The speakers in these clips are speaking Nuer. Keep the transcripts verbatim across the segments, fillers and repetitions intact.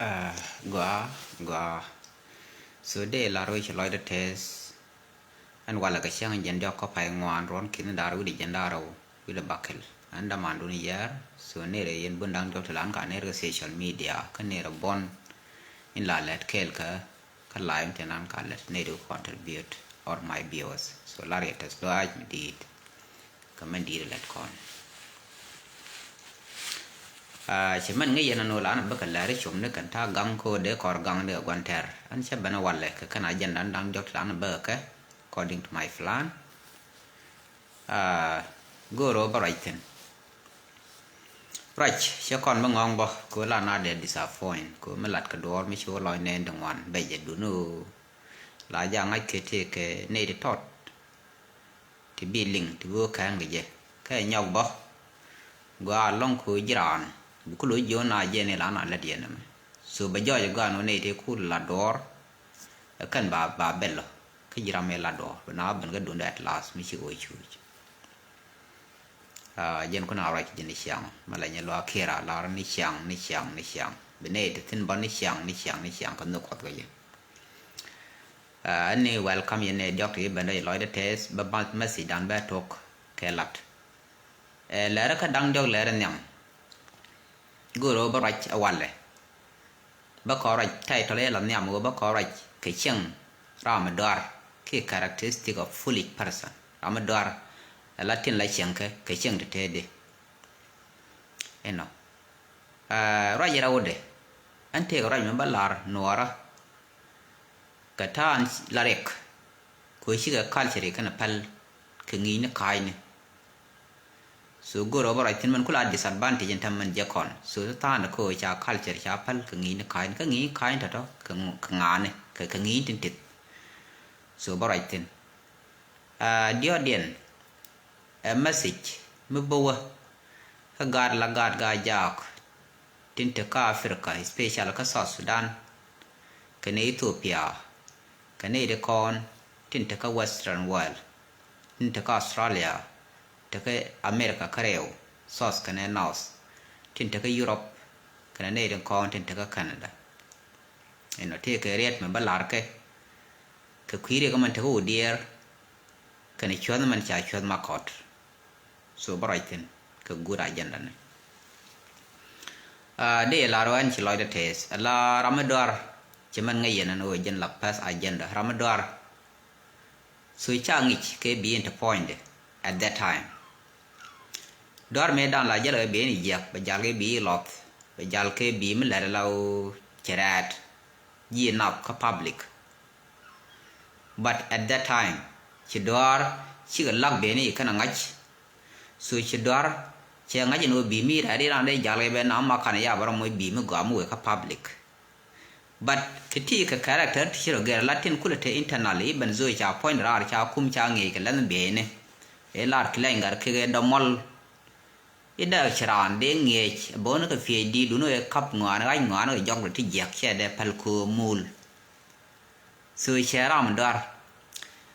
Gɔaa, gɔaa. So dee lar wec lɔcdä tɛth. Ɛn walɛ kɛ cäŋ jɛn diɔk kä pay ŋuan ruɔn ki̱n da̱r wi̱cdɛ jɛn da̱r rɛw wi̱cdɛ bakɛl. Ɛn dämandun yɛr. So nɛrɛ yɛn bun da̱ŋ diɔk ti lan ka nɛr kɛ social media kä nɛrɛ bɔn in la lɛt kɛɛl kä kä live in te nan ka lɛt nɛy ti contribute or my viewers. So lar yɛ tɛth lɔaac mi di̱i̱t. Kɛ mɛn di̱i̱t lɛt kɔn. Ci mɛn ŋäc yɛn ɛn ɣöö la ɛn bäkɛ lɛr com ni kɛn ta̱a̱ gaŋ kä ɣöö dee kɔr gaŋ ni kɛ gua̱n tɛr. Ɛn cä ben ɛ walɛ kɛ kɛn agenda ɛn da̱ŋ diɔk ti la ɛn bäkɛ kɛ according to my plan. Go̱o̱r ɣöö bä ruac thi̱n. Ruac cɛ kɔn bi ŋɔ̱ɔ̱ŋ bä kɛ ɣöö la na dee disappoint kɛ ɣöö mi lat kɛ duɔɔr mi ci wä lɔc nɛɛn di ŋuan bɛ jɛ duni ɣöö la ja̱ ŋa̱c kɛ tëëkɛ nɛy ti tɔt ti bi liŋ ti bi wä kɛn kɛ jɛ kɛ nyɔk bä. Gɔaa lɔŋ kɛ ɣöö ji̱ raan bi ku lo̱c jiön a jɛ ni la na lät yɛn ɛmɛ. So bɛ jɔɔc gɔaa ni ɣöö nɛy ti ku la duɔɔr ɛ kɛn ba ba bɛl ɔ kä ji̱ ram ɛ la duɔɔr bɛ na ben kä duundɛ at last mi ci ɣöö cuuc. Jɛn kun a ruac ji̱ ni ciaŋ mɛ la nyɛ luaak kiɛɛr a lar ni ciaŋ ni ciaŋ ni ciaŋ bi nɛy ti thi̱n bä ni ciaŋ ni ciaŋ ni ciaŋ kä nhök kuɔth kɛ jɛ. Ɛn ni welcome yɛn ni diɔk ti ben dɔ̱c lɔcdä tɛth bä message dan bɛ tok kɛ lat. Lɛrä kä da̱ŋ diɔk lɛrä nhiam. Go̱o̱r ɣöö bä ruac ɛ walɛ. Bä kɔn ruac title ɛ la nhiam ɣöö bä kɔn ruac kɛ cieŋ ram mi dɔar kiɛ characteristic of foolish person. Ram mi dɔar ɛ la tin la cieŋ kɛ kɛ cieŋ ti tëëdi. Inɔ ruac rɛwdɛ ɛn tëëkɛ ruac mi bä lar nuɔɔrä. Kɛ ta̱a̱n la riɛk kɛ ɣöö cikɛ culture kɛnɛ päl kɛ ŋi̱i̱cni ka̱a̱cni. So go̱o̱r ɣöö bä ruac thi̱n mɛn kula disadvantage in tɛm mɛn jɛ kɔn so ti tha̱a̱n kɛ ɣöö ca culture ca päl kɛ ŋi̱i̱cni ka̱a̱cni kä ŋi̱i̱cni ka̱a̱cni tɔ̱tɔ̱ kɛ ŋ- kɛ ŋa̱a̱ni kɛ kɛ ŋi̱i̱cni tin tith. So bä ruac thi̱n. Diɔ̱ɔ̱diɛn ɛ message mi bä wä kä gaat la gaat gaa jaak tin te kä Africa, especially kä South Sudan, kɛnɛ Ethiopia, kɛnɛ nɛy ti kɔn tin te kä Western world, tin te kä Australia, te kä America kä rɛw, South kɛnɛ North, tin te kä Europe, kɛnɛ nɛy ti kɔn tin te kä Canada. Inɔ tëëkɛ riɛt mi bä la̱rkɛ kɛ kui̱ riɛk mɛn te kä Udiɛɛr kɛnɛ cuäth mɛn ca cuäth ma kɔt. So bä ruac thi̱n kɛ good agenda ni. Dee lar ɣöö ɛn ci lɔcdä tɛth ɛ la ram mi dɔar. Ci mɛn ŋäc yɛn ɛn ɣöö jɛn la first agenda ram mi dɔar. So ca ŋic kɛ bi̱i̱ in te puɔ̱nydɛ at that time. Dɔar mëë da̱a̱n la jäl kɛ bi̱i̱ in jiäk bɛ jal kɛ bi̱i̱ lɔth bɛ jal kɛ bi̱i̱ mi lɛt la ɣöö cɛ rɛɛt ji̱ nath kä public. But at that time ci dɔaar cikɛ lak beni kɛnɛ ŋa̱c. So ci dɔaar cɛ ŋa̱c in wä bi mi rɛɛt iran dee jal kɛ ben na ma kan ya bä rɔ moc bi mi gɔam wek kä public. But kɛ ti kɛ character ti ci rɔ gɛr la tin kulɛ te internally iben zoi ca puɔ̱ny raar ca kum ca ŋi̱eec kɛ lɛnh beni. Ilar kilɛny gat kɛ dɔmɔl. Idɛ ci raan dee ŋi̱eec bä wä ni kɛ P H D dun wee kap ŋɔaani ɣac ŋɔaani kɛ jɔk dee ti jiäk cɛ dee päl köö muul. So cɛ ram mi dɔar.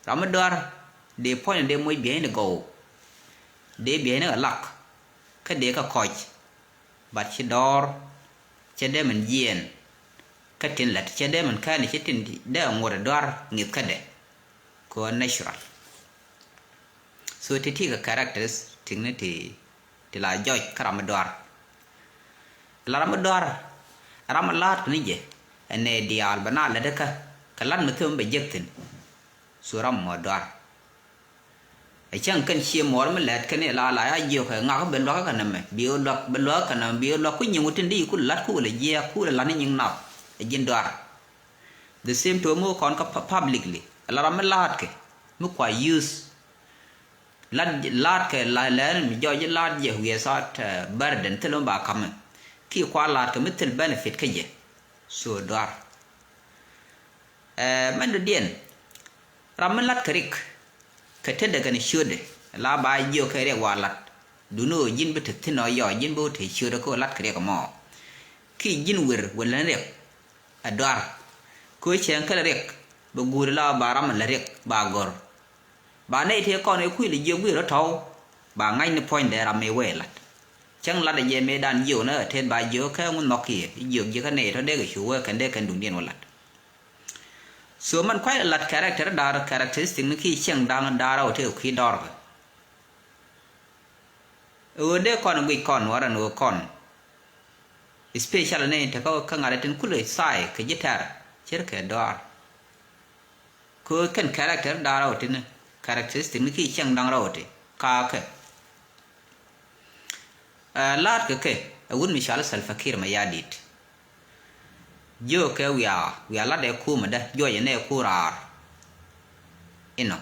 Ram mi dɔar dee puɔ̱ny dee moc bieyni gɔw. Dee bieyni kɛ lak kä dee kɛ kɔc. But ci dɔɔr cɛ dee min jiɛɛn kä tin lät cɛ dee min kɛɛni ci tin dee ŋuɔt dɔar ŋi̱th kädɛ. Kɛ ɣöö natural. So ti ti kɛ characteristic ni ti ti la jɔc kä ram mi dɔar. La ram mi dɔar ram mi la̱a̱t kɛ ni jɛ ɛn nɛ diaal bɛ na lät kä kɛ la̱t mi thim bɛ jek thi̱n. So ram mɔ dɔar. Ɛ cäŋ kɛn cie muɔɔr mi lɛt kɛn ila la ya jiök kɛ ŋak bɛ luak kɛ nɛmɛ bi luak bɛ luak kɛ nɛmɛ bi luak ku nyiŋ witin di ku lat ku lɛ jiɛk ku lɛ lat ni nyiŋ nath. Ɛ ji̱n dɔar. The same to mi kɔn kä pu- publicly ala ram mi laat kɛ mi kua use. Lat laat kɛ la lɛn mi jɔc laat jɛ wiɛ sat burden thil mi ba kamɛ ki kua laat kɛ mi thil benefit kä jɛ. So dɔar. Mɛn dɔ̱diɛn ram mi lat kɛ rik kɛ tetdɛ kɛn ciötdɛ la ba jiök kɛ riɛk wa lat. Duni ɣöö ji̱n bi te thi̱n ɔ yɔ ji̱n bi wä te ciötdɛ kä lat kɛ riɛk mɔ. Ki ji̱n wer wä län riɛk ɛ dɔar. Kä cɛn kɛl riɛk bɛ guuri la ba ram lä riɛk ba gɔr. Ba nɛy tëë kɔn ɛ kui̱ lɛ jiök gui̱i̱r rɔ tɔ̱w ba ŋa̱c ni puɔ̱nydɛ ram mi wee lat. Cäŋ latdɛ jɛ mëëdan jiök ni ɛ tet ba jiök kɛ ŋu nhɔk kiɛ jiök ji̱ kä nɛy tɔ dee kɛ cu wee kɛn dee kɛn duŋdiɛn wä lat. So mɛn kuay lat character da̱r, characteristic ni ki cieŋ da̱ŋ da̱r a wä tëë kui̱ dɔr kɛ. Ɣöö dee kɔn guic kɔn wä rɛn ɣöö kɔn. Especially ni te kä ŋa̱t tin kulɛ sai kɛ ji̱ tɛr cir kɛ dɔaar. Kɛ ɣöö kɛn character da̱r rɛw ti ni characteristic ni ki cieŋ da̱ŋ rɛw ti ka̱a̱kɛ. Ɛ la̱a̱t kɛ kɛ ɛ wut mi cɔal Salva Kiir Mayardit. Jiökɛ wiaa wiaa latdɛ kumɛ dä juɔcɛ nɛ ku raar. Inɔ.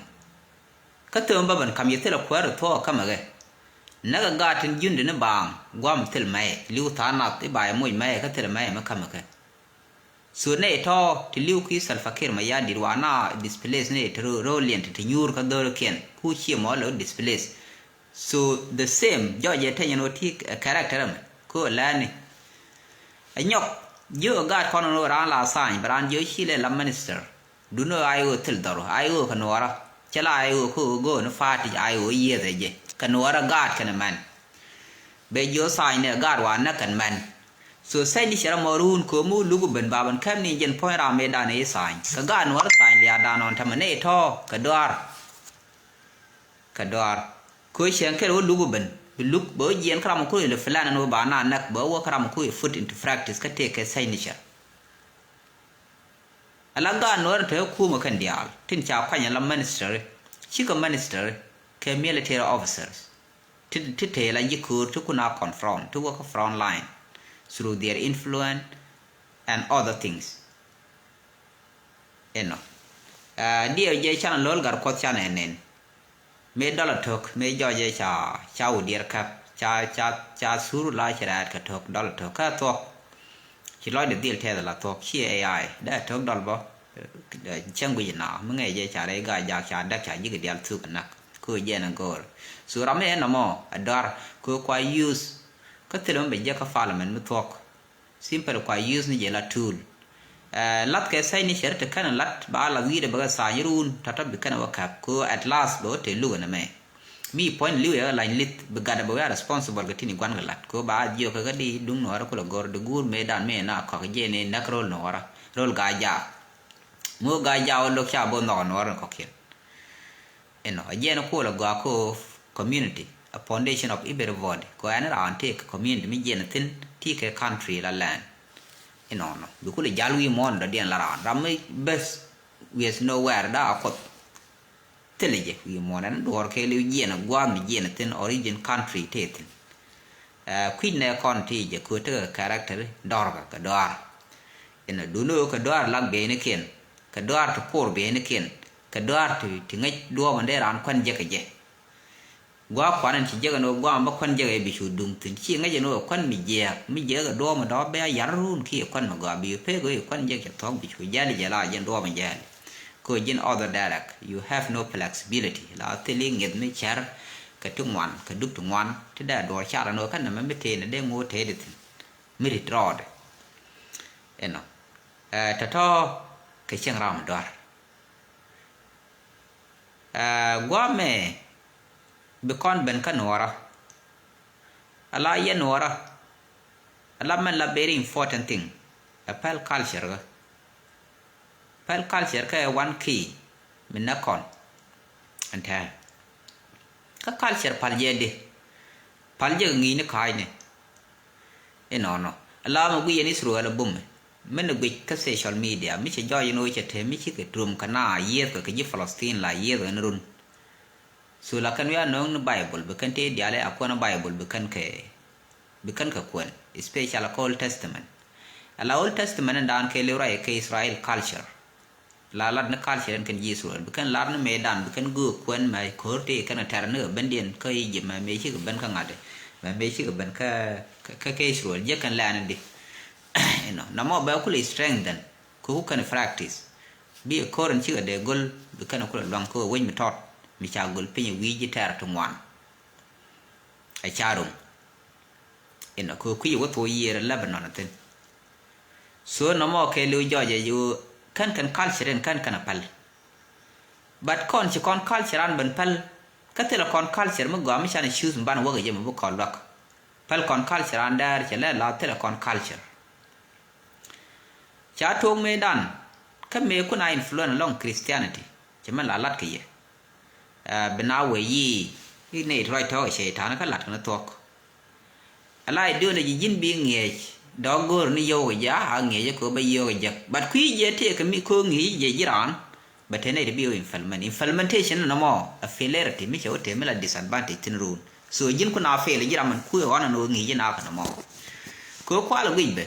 Kä thöm bä ben kam yɛ thilɛ kuäär thuɔɔk kä mɛ kɛ. Näkɛ gaat tin jundɛ ni baaŋ guam thil mɛyɛ li̱w tha̱a̱ŋ nath i̱ ba yɛ moc mɛyɛ kä thilɛ mɛyɛ mi kä mɛ kɛ. So nɛy tɔ̱ ti li̱w ki Salva Kiir Mayardit wa na displace nɛy ti ro̱o̱ liɛn ti ti nyuur kä dho̱rikiɛn ku ciɛ mɔ lɛ displace. So the same jɔc jɛ teny ɛn ɣöö ti character ɛmɛ kä ɣöö lɛni. Ɛ nyɔk jiök ɛ gaat kɔn ɛn ɣöö raan la tha̱a̱ny bɛ raan jiök ci lɛ la minister. Duundɛ ɣöö a i̱ ɣöö thil dhɔr a i̱ ɣöö kɛ nuɔɔrä cɛ la a i̱ ɣöö kä ɣöö go̱o̱n i̱ pa̱a̱t ti a i̱ ɣöö yiëëth ɛ jɛ kɛ nuɔɔrä gaat kɛnɛ mɛn. Bɛ jiök tha̱a̱ny nɛ gaat wa näk kɛn mɛn. So tha̱a̱ny ni cɛ rɔ mɔ ruun köömi wä luk ben ba ben käm ni jɛn puɔ̱ny ram mëëdan i̱ tha̱a̱ny kɛ gaat nuɔɔrä tha̱a̱ny liaatdan ɣɔn tämɛ nɛy tɔ̱ kɛ dɔaar. Kɛ dɔaar köö cɛn kɛl wä luk ben bi luk bɛ wä jiɛn kä ram ku ilɛ plan ɛn wä ba na näk bɛ wä wä kä ram ku i̱ put into practice kä tëëkɛ tha̱a̱ny ni cɛ. Ala gaat nuɔɔrä te kumɛ kɛn diaal tin ca kuany ala minister cikɛ minister kɛ military officers ti ti tëë la ji̱ köör ti kun a confront ti wä kä front line through their influence and other things. Inɔ. Diɛw jɛ canɛ lo̱l gat kuɔth canɛ nɛn. Mëë dɔlɔ tök mëë jɔcɛ ca ca wä diɛr käp ca ca ca thur la ci rɛɛt kɛ tök dɔlɔ tök kä thuɔk. Ci lɔcdɛ dhil tɛth la thuɔk ci A I dee tök dɔl bä. Cäŋ guic na mi ŋɛc jɛ ca rɛy gaa jak ca däk ca ji̱k dial thuk nak. Kö jɛn a go̱o̱r so ram mi ɛn nɔmɔ a dɔar kö kua use. Kä thil mi bɛ jɛ kä parliament mi thuɔk. Simple kua use ni jɛ la tool. Lath kɛ signature ti kɛn lat ba lath wi̱i̱dɛ bɛ kɛ tha̱a̱ny ruun tɔ̱tɔ̱ bi kɛn wä käp ko at last bɛ wä tëë luk ɛn ɛmɛ. Mi puɔ̱ny li̱w yɛ kɛ lany lith bi gatdɛ bɛ wä ya responsible kɛ tini gua̱n kɛ lat ko ba jiök kɛ kä di duŋ nuɔ̱ɔ̱rä kulɛ go̱r di guur mëëdan mëë na kɔk jɛ ni näk ro̱l nuɔ̱ɔ̱rä ro̱l gaa jaak. Ŋo̱o̱k gaa jaak wä lo̱k ca bo̱o̱th nhɔk nuɔ̱ɔ̱rä ni kɔ̱kiɛn. Inɔ a jiɛn kuɔl a gɔaa ko community a foundation of everybody ko ɛn raan tëë kɛ community mi jiɛn thi̱n ti kɛ country la land. Inɔnɔ bi kulɛ jal wi̱i̱ muɔ̱ɔ̱n dɔ̱diɛn la raan ram mi beth wieth nowhere da a kuoth. Thilɛ jɛ wi̱i̱ muɔ̱ɔ̱n ɛn duɔ̱ɔ̱r kɛ liw jiɛn a gua̱a̱th mi jiɛn thi̱n origin country tëë thi̱n. Kui̱c nɛ kɔn ti jɛ köö tekɛ character dɔ̱rkɛ kɛ dɔaar. Inɔ duundä ɣöö kɛ dɔaar lak bieynikiɛn kɛ dɔaar ti por bieynikiɛn kɛ dɔaar ti ti ŋäc duɔɔmä dee raan kuän jek kɛ jɛ. Gua̱a̱k kuan ɛn ci jek ɛn ɣöö gua̱a̱k bä kuän jek ɛ bi cu duŋ thi̱n ci ŋäc ɛn ɣöö kuän mi jiɛɛk mi jiɛɛk ɛ duɔɔmä dɔ̱ bɛ a yar ruun kiɛ kuän mi gɔaa bi pek ɣöö kuän jek ɛ bi cu duŋ thi̱n ci ŋäc ɛn ɣöö kuän mi jiɛɛk ɛ duɔɔmä dɔ̱ bɛ a yar ruun kiɛ kuän mi gɔaa bi pek ɣöö kuän jek cɛ thuɔ̱k bi cu jäl jɛ la jɛn duɔɔmä jäl. Kɛ ɣöö ji̱n other direct you have no flexibility la thil i̱ ŋi̱eth mi cär kɛ ti ŋuan kɛ dup ti ŋuan ti dee duɔɔr car ɛn ɣöö kä nɛmɛ mi tëë ni dee ŋo̱o̱ tëë di thi̱n. Mi rit rɔɔdɛ. Inɔ tɔ̱tɔ̱ kɛ cieŋ ram dɔ̱a̱r. Guamɛ bi kɔn ben kä nuɔɔrä. Ala yɛ nuɔɔrä. Ala mɛn la very important thing. Ɛ pɛl culture kä pɛl culture kä ɛ one key. Mi nɛ kɔn ɛn tɛɛ kä culture pal jɛ di pal jɛ ŋi̱i̱ni ka̱a̱cni. Inɔnɔ ala mi guic yɛn Israel a bumɛ. Min ni guic kä social media mi cɛ jɔɔc in ɣöö cɛ te mi cikɛ turom kɛ na yiëëth kɛ kɛ ji̱ Palestine la yiëëth ɣän run. So la kɛn wi̱i̱ a nööŋ ni Bible bi kɛn tëë diaal a kuɛn Bible bi kɛn kɛ bi kɛn kɛ kuɛn especially kä Old Testament. Ala Old Testament in daan kɛ liw ruac kɛ Israel culture. La lat ni culture in kɛn ji̱ Israel bi kɛn lar ni mëëdan bi kɛn göök kuɛn mɛ ko̱r tëë kɛn kɛ tɛr ni kɛ bendiɛn kä Egypt mɛ mëë cikɛ ben kä ŋa̱t mɛ mëë cikɛ ben kä kä Israel jek kɛn lɛɛn di. Inɔ namɔ bɛ kulɛ strengthen kɛ ku kɛn practice. Bi ko̱r in cikɛ dee göl bi kɛn kulɛ luaŋ kä wec mi tɔt mi ca göl piny wi̱i̱ ji̱ tɛr ti ŋuan. Ɛ ca ro̱ŋ. Inɔ kɛ kui̱ wä thok yiëër Lebanon thi̱n. So nɔmɔ kɛ liw jɔɔcɛ ji̱ ɣöö kɛn kɛn culture in kɛn kɛn a päl. But kɔn ci kɔn culture an ben päl. Kä thilɛ kɔn culture mi gɔaa mi canɛ choose mi banɛ wäkɛ jɛ mi bi kɔn luäk. Päl kɔn culture an dɛɛr cɛ lɛ la thilɛ kɔn culture. Ca tuɔɔk mëëdan kä mëë kun a influence along Christianity cɛ mɛn la lat kɛ yɛ. Bi na wee yi i̱ nɛy ti ruac tɔ̱ kɛ cɛy-tan kä lat kɛn thuɔ̱k. Ala ideology ji̱n bi ŋiɛc dɔ̱k go̱o̱r ni yio̱w kɛ jɛ a ŋiɛc kɛ bä yio̱w kɛ jɛ. But kui̱ jɛ tëëkɛ mi ko̱ ŋi̱i̱c jɛ ji̱ raan. Bɛ te nɛy ti bi wä implement. Implementation ni nɔmɔ a failure ti mi cɛ wä te mi la disadvantage thin run. So ji̱n kun a fail ji̱ ram min kuëë ɣɔn an wä ŋi̱i̱c ji̱ nakä nɔmɔ. Kɛ kual guic bɛ.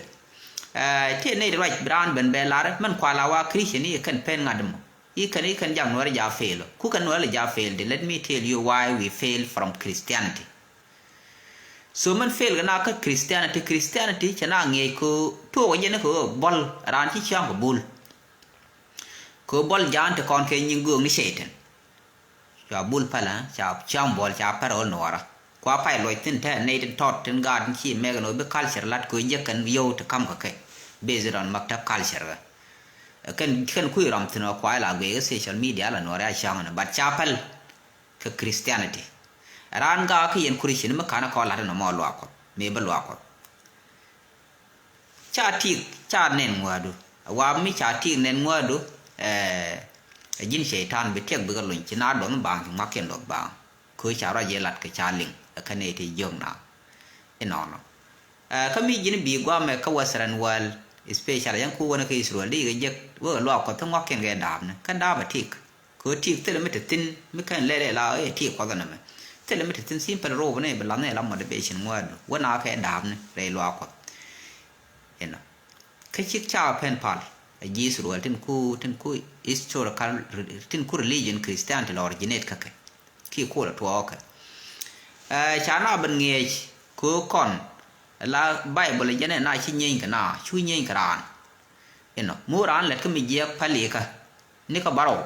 Te nɛy ti ruac bi raan ben bɛ lar mɛn kual a wa Christian i̱ kɛn pen ŋa̱t mɔ. I̱ kɛn i̱ kɛn jak nuɔri ja fail. Ku kɛn nuɔri ja fail di, let me tell you why we fail from Christianity. So mɛn fail kɛ na kä Christianity, Christianity cɛ na ŋiɛc kɛ tuɔɔk jɛ ni kɛ ɣöö buɔl raan ci ciaŋ kɛ bul. Kɛ ɣöö buɔl jaan ti kɔn kɛ nyin göök ni cɛy-tan. Cua bul pälä ca ciaŋ buɔl ca pɛr ɣöl nuɔɔrä. Kua pay luɔc thin te nɛy tin tɔt tin gaat tin ci mɛk ni ɣöö bi culture lat kɛ ɣöö jek kɛn yio̱w ti kam kɛ kɛ. Based on maktab culture kɛ. Kɛn kɛn kui̱ rɔm thin ɣöö kua ila guic kɛ social media la nuɔɔrä a ciaŋ ni but ca päl. Kä Christianity. Raan gaak kä yɛn Christian mi ka̱n kɔn la̱t ɛn ɛmɔ luaak Kuɔth mëë bä luaak Kuɔth. Ca tik ca nɛn ŋuäädu. Wa mi ca tik nɛn ŋuäädu. Ɛ ji̱n cɛy-tan bi tiɛk bikɛ luny ci na duɔth mi baaŋ ci ŋuakiɛn duɔth baaŋ. Köö ca ruac yɛ lat kɛ ca liŋ ɛ kä nɛy ti jiök na. Inɔnɔ. Kä mi ji̱n bi guamɛ kä Western world, especially yɛn ku wänä kä Israel di kɛ jek wekɛ luaak Kuɔth ti ŋuakiɛn kɛ daapni kä daap a tik. Kɛ ɣöö tik thilɛ mi te thi̱n mi kɛn lɛl ila ɛ tik Kuɔth ɛnɛ mɛ. Thilɛ mi te thi̱n simple rop ni bi lath ni ila motivation ŋuäädu wä na kɛ daapni rɛy luaak Kuɔth. Inɔ. Kä cik ca pen pal a ji̱ Israel tin ku tin ku historical tin ku religion Christianity la originate kä kɛ. Ki kol a tuɔɔkɛ. Ca na ben ŋiɛc kɛ ɣöö kɔn la Bible jɛn ɛ na ci nyieeny kɛ na cu nyieeny kɛ raan. Inɔ mu raan lɛt kä mi jiɛɛk pälikä. Ni kä bärɔw.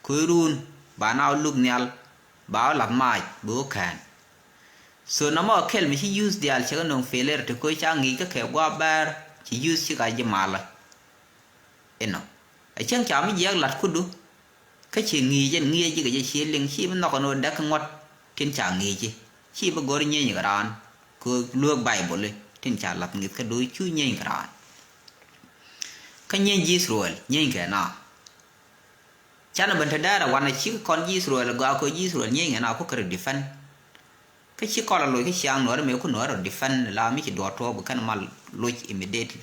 Köörun ba na wä luk nhial ba wä lath maac bi wä kään. So nɔmɔ kɛl mi ci use diaal cɛ kɛ nöŋ failure ti köö ca ŋi̱i̱c kä kɛ gua̱a̱ bɛɛr ci use ci ka ji̱ malä. Inɔ. A cäŋ ca mi jiɛk la̱t kudu. Kä ci ŋi̱i̱c ɛn ŋi̱i̱c ji̱ kɛ jɛ ci liŋ ci bi nhɔk ɛn ɣöö däk ŋuɔ̱t tin ca ŋi̱i̱c ci bi go̱r nyieeny kɛ raan. Kɛ lueek Baibol tin ca lath ŋi̱th kä do̱o̱c cu nyieeny kɛ raan. Kä nyieeny ji̱ Israel nyieeny kɛ na. Canɛ ben te dɛɛr a wanɛ ci kɔn ji̱ Israel gɔaa kɛ ji̱ Israel nyieeny kɛ na ku kɛ rɔ defend. Kä ci kɔn a loc kä ciaŋ nuɔri mëë ku nuɔri rɔ defend la mi ci duɔɔr tuɔɔk bi kɛn mal loc immediately.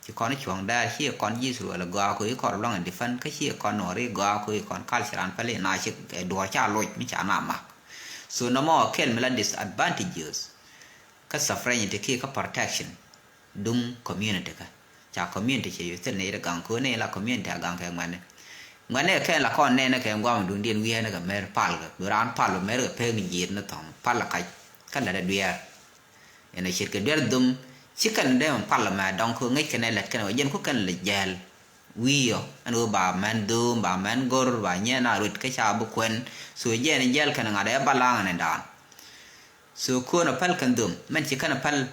Ci kɔn cuɔ̱ŋ dɛɛr ci kɔn ji̱ Israel gɔaa kɛ kɔn luaŋ defend kä ci kɔn nuɔri gɔaa kɛ kɔn culture an pɛli na ci duɔɔr ca loc mi ca na mak. So nɔmɔ kɛl mi la disadvantages kä sovereignty kiɛ kä protection. Duŋ community kä ca community cɛ yu thil ni ri gaŋ koni la community a gaŋ kɛ ŋuɛni. Ŋuɛni kɛ la kɔn nɛni kɛ ŋuam duŋ diɛn wiɛni kɛ mer pal kɛ bi raan pal bi mer kɛ pek ni jiit ni thɔŋ pal kac. Kä lɛ dɛ duɛɛr. Ɛn a cit kɛ duɛɛr dhum ci kɛn dee mɛ pal mɛ dɔŋ kɛ ŋäc kɛn ɛ lɛt kɛn ɛ wä jɛn ku kɛn lɛ jɛɛl. Wi̱i̱ ɔ ɛn ɣöö ba mɛn dhum ba mɛn go̱r ba nyɛn a ruet kä ca bi kuɛn. So jɛn jɛɛl kɛn ŋa̱t ɛ balaŋ ni daan. So kön a päl kɛn dhum mɛn ci kɛn a päl.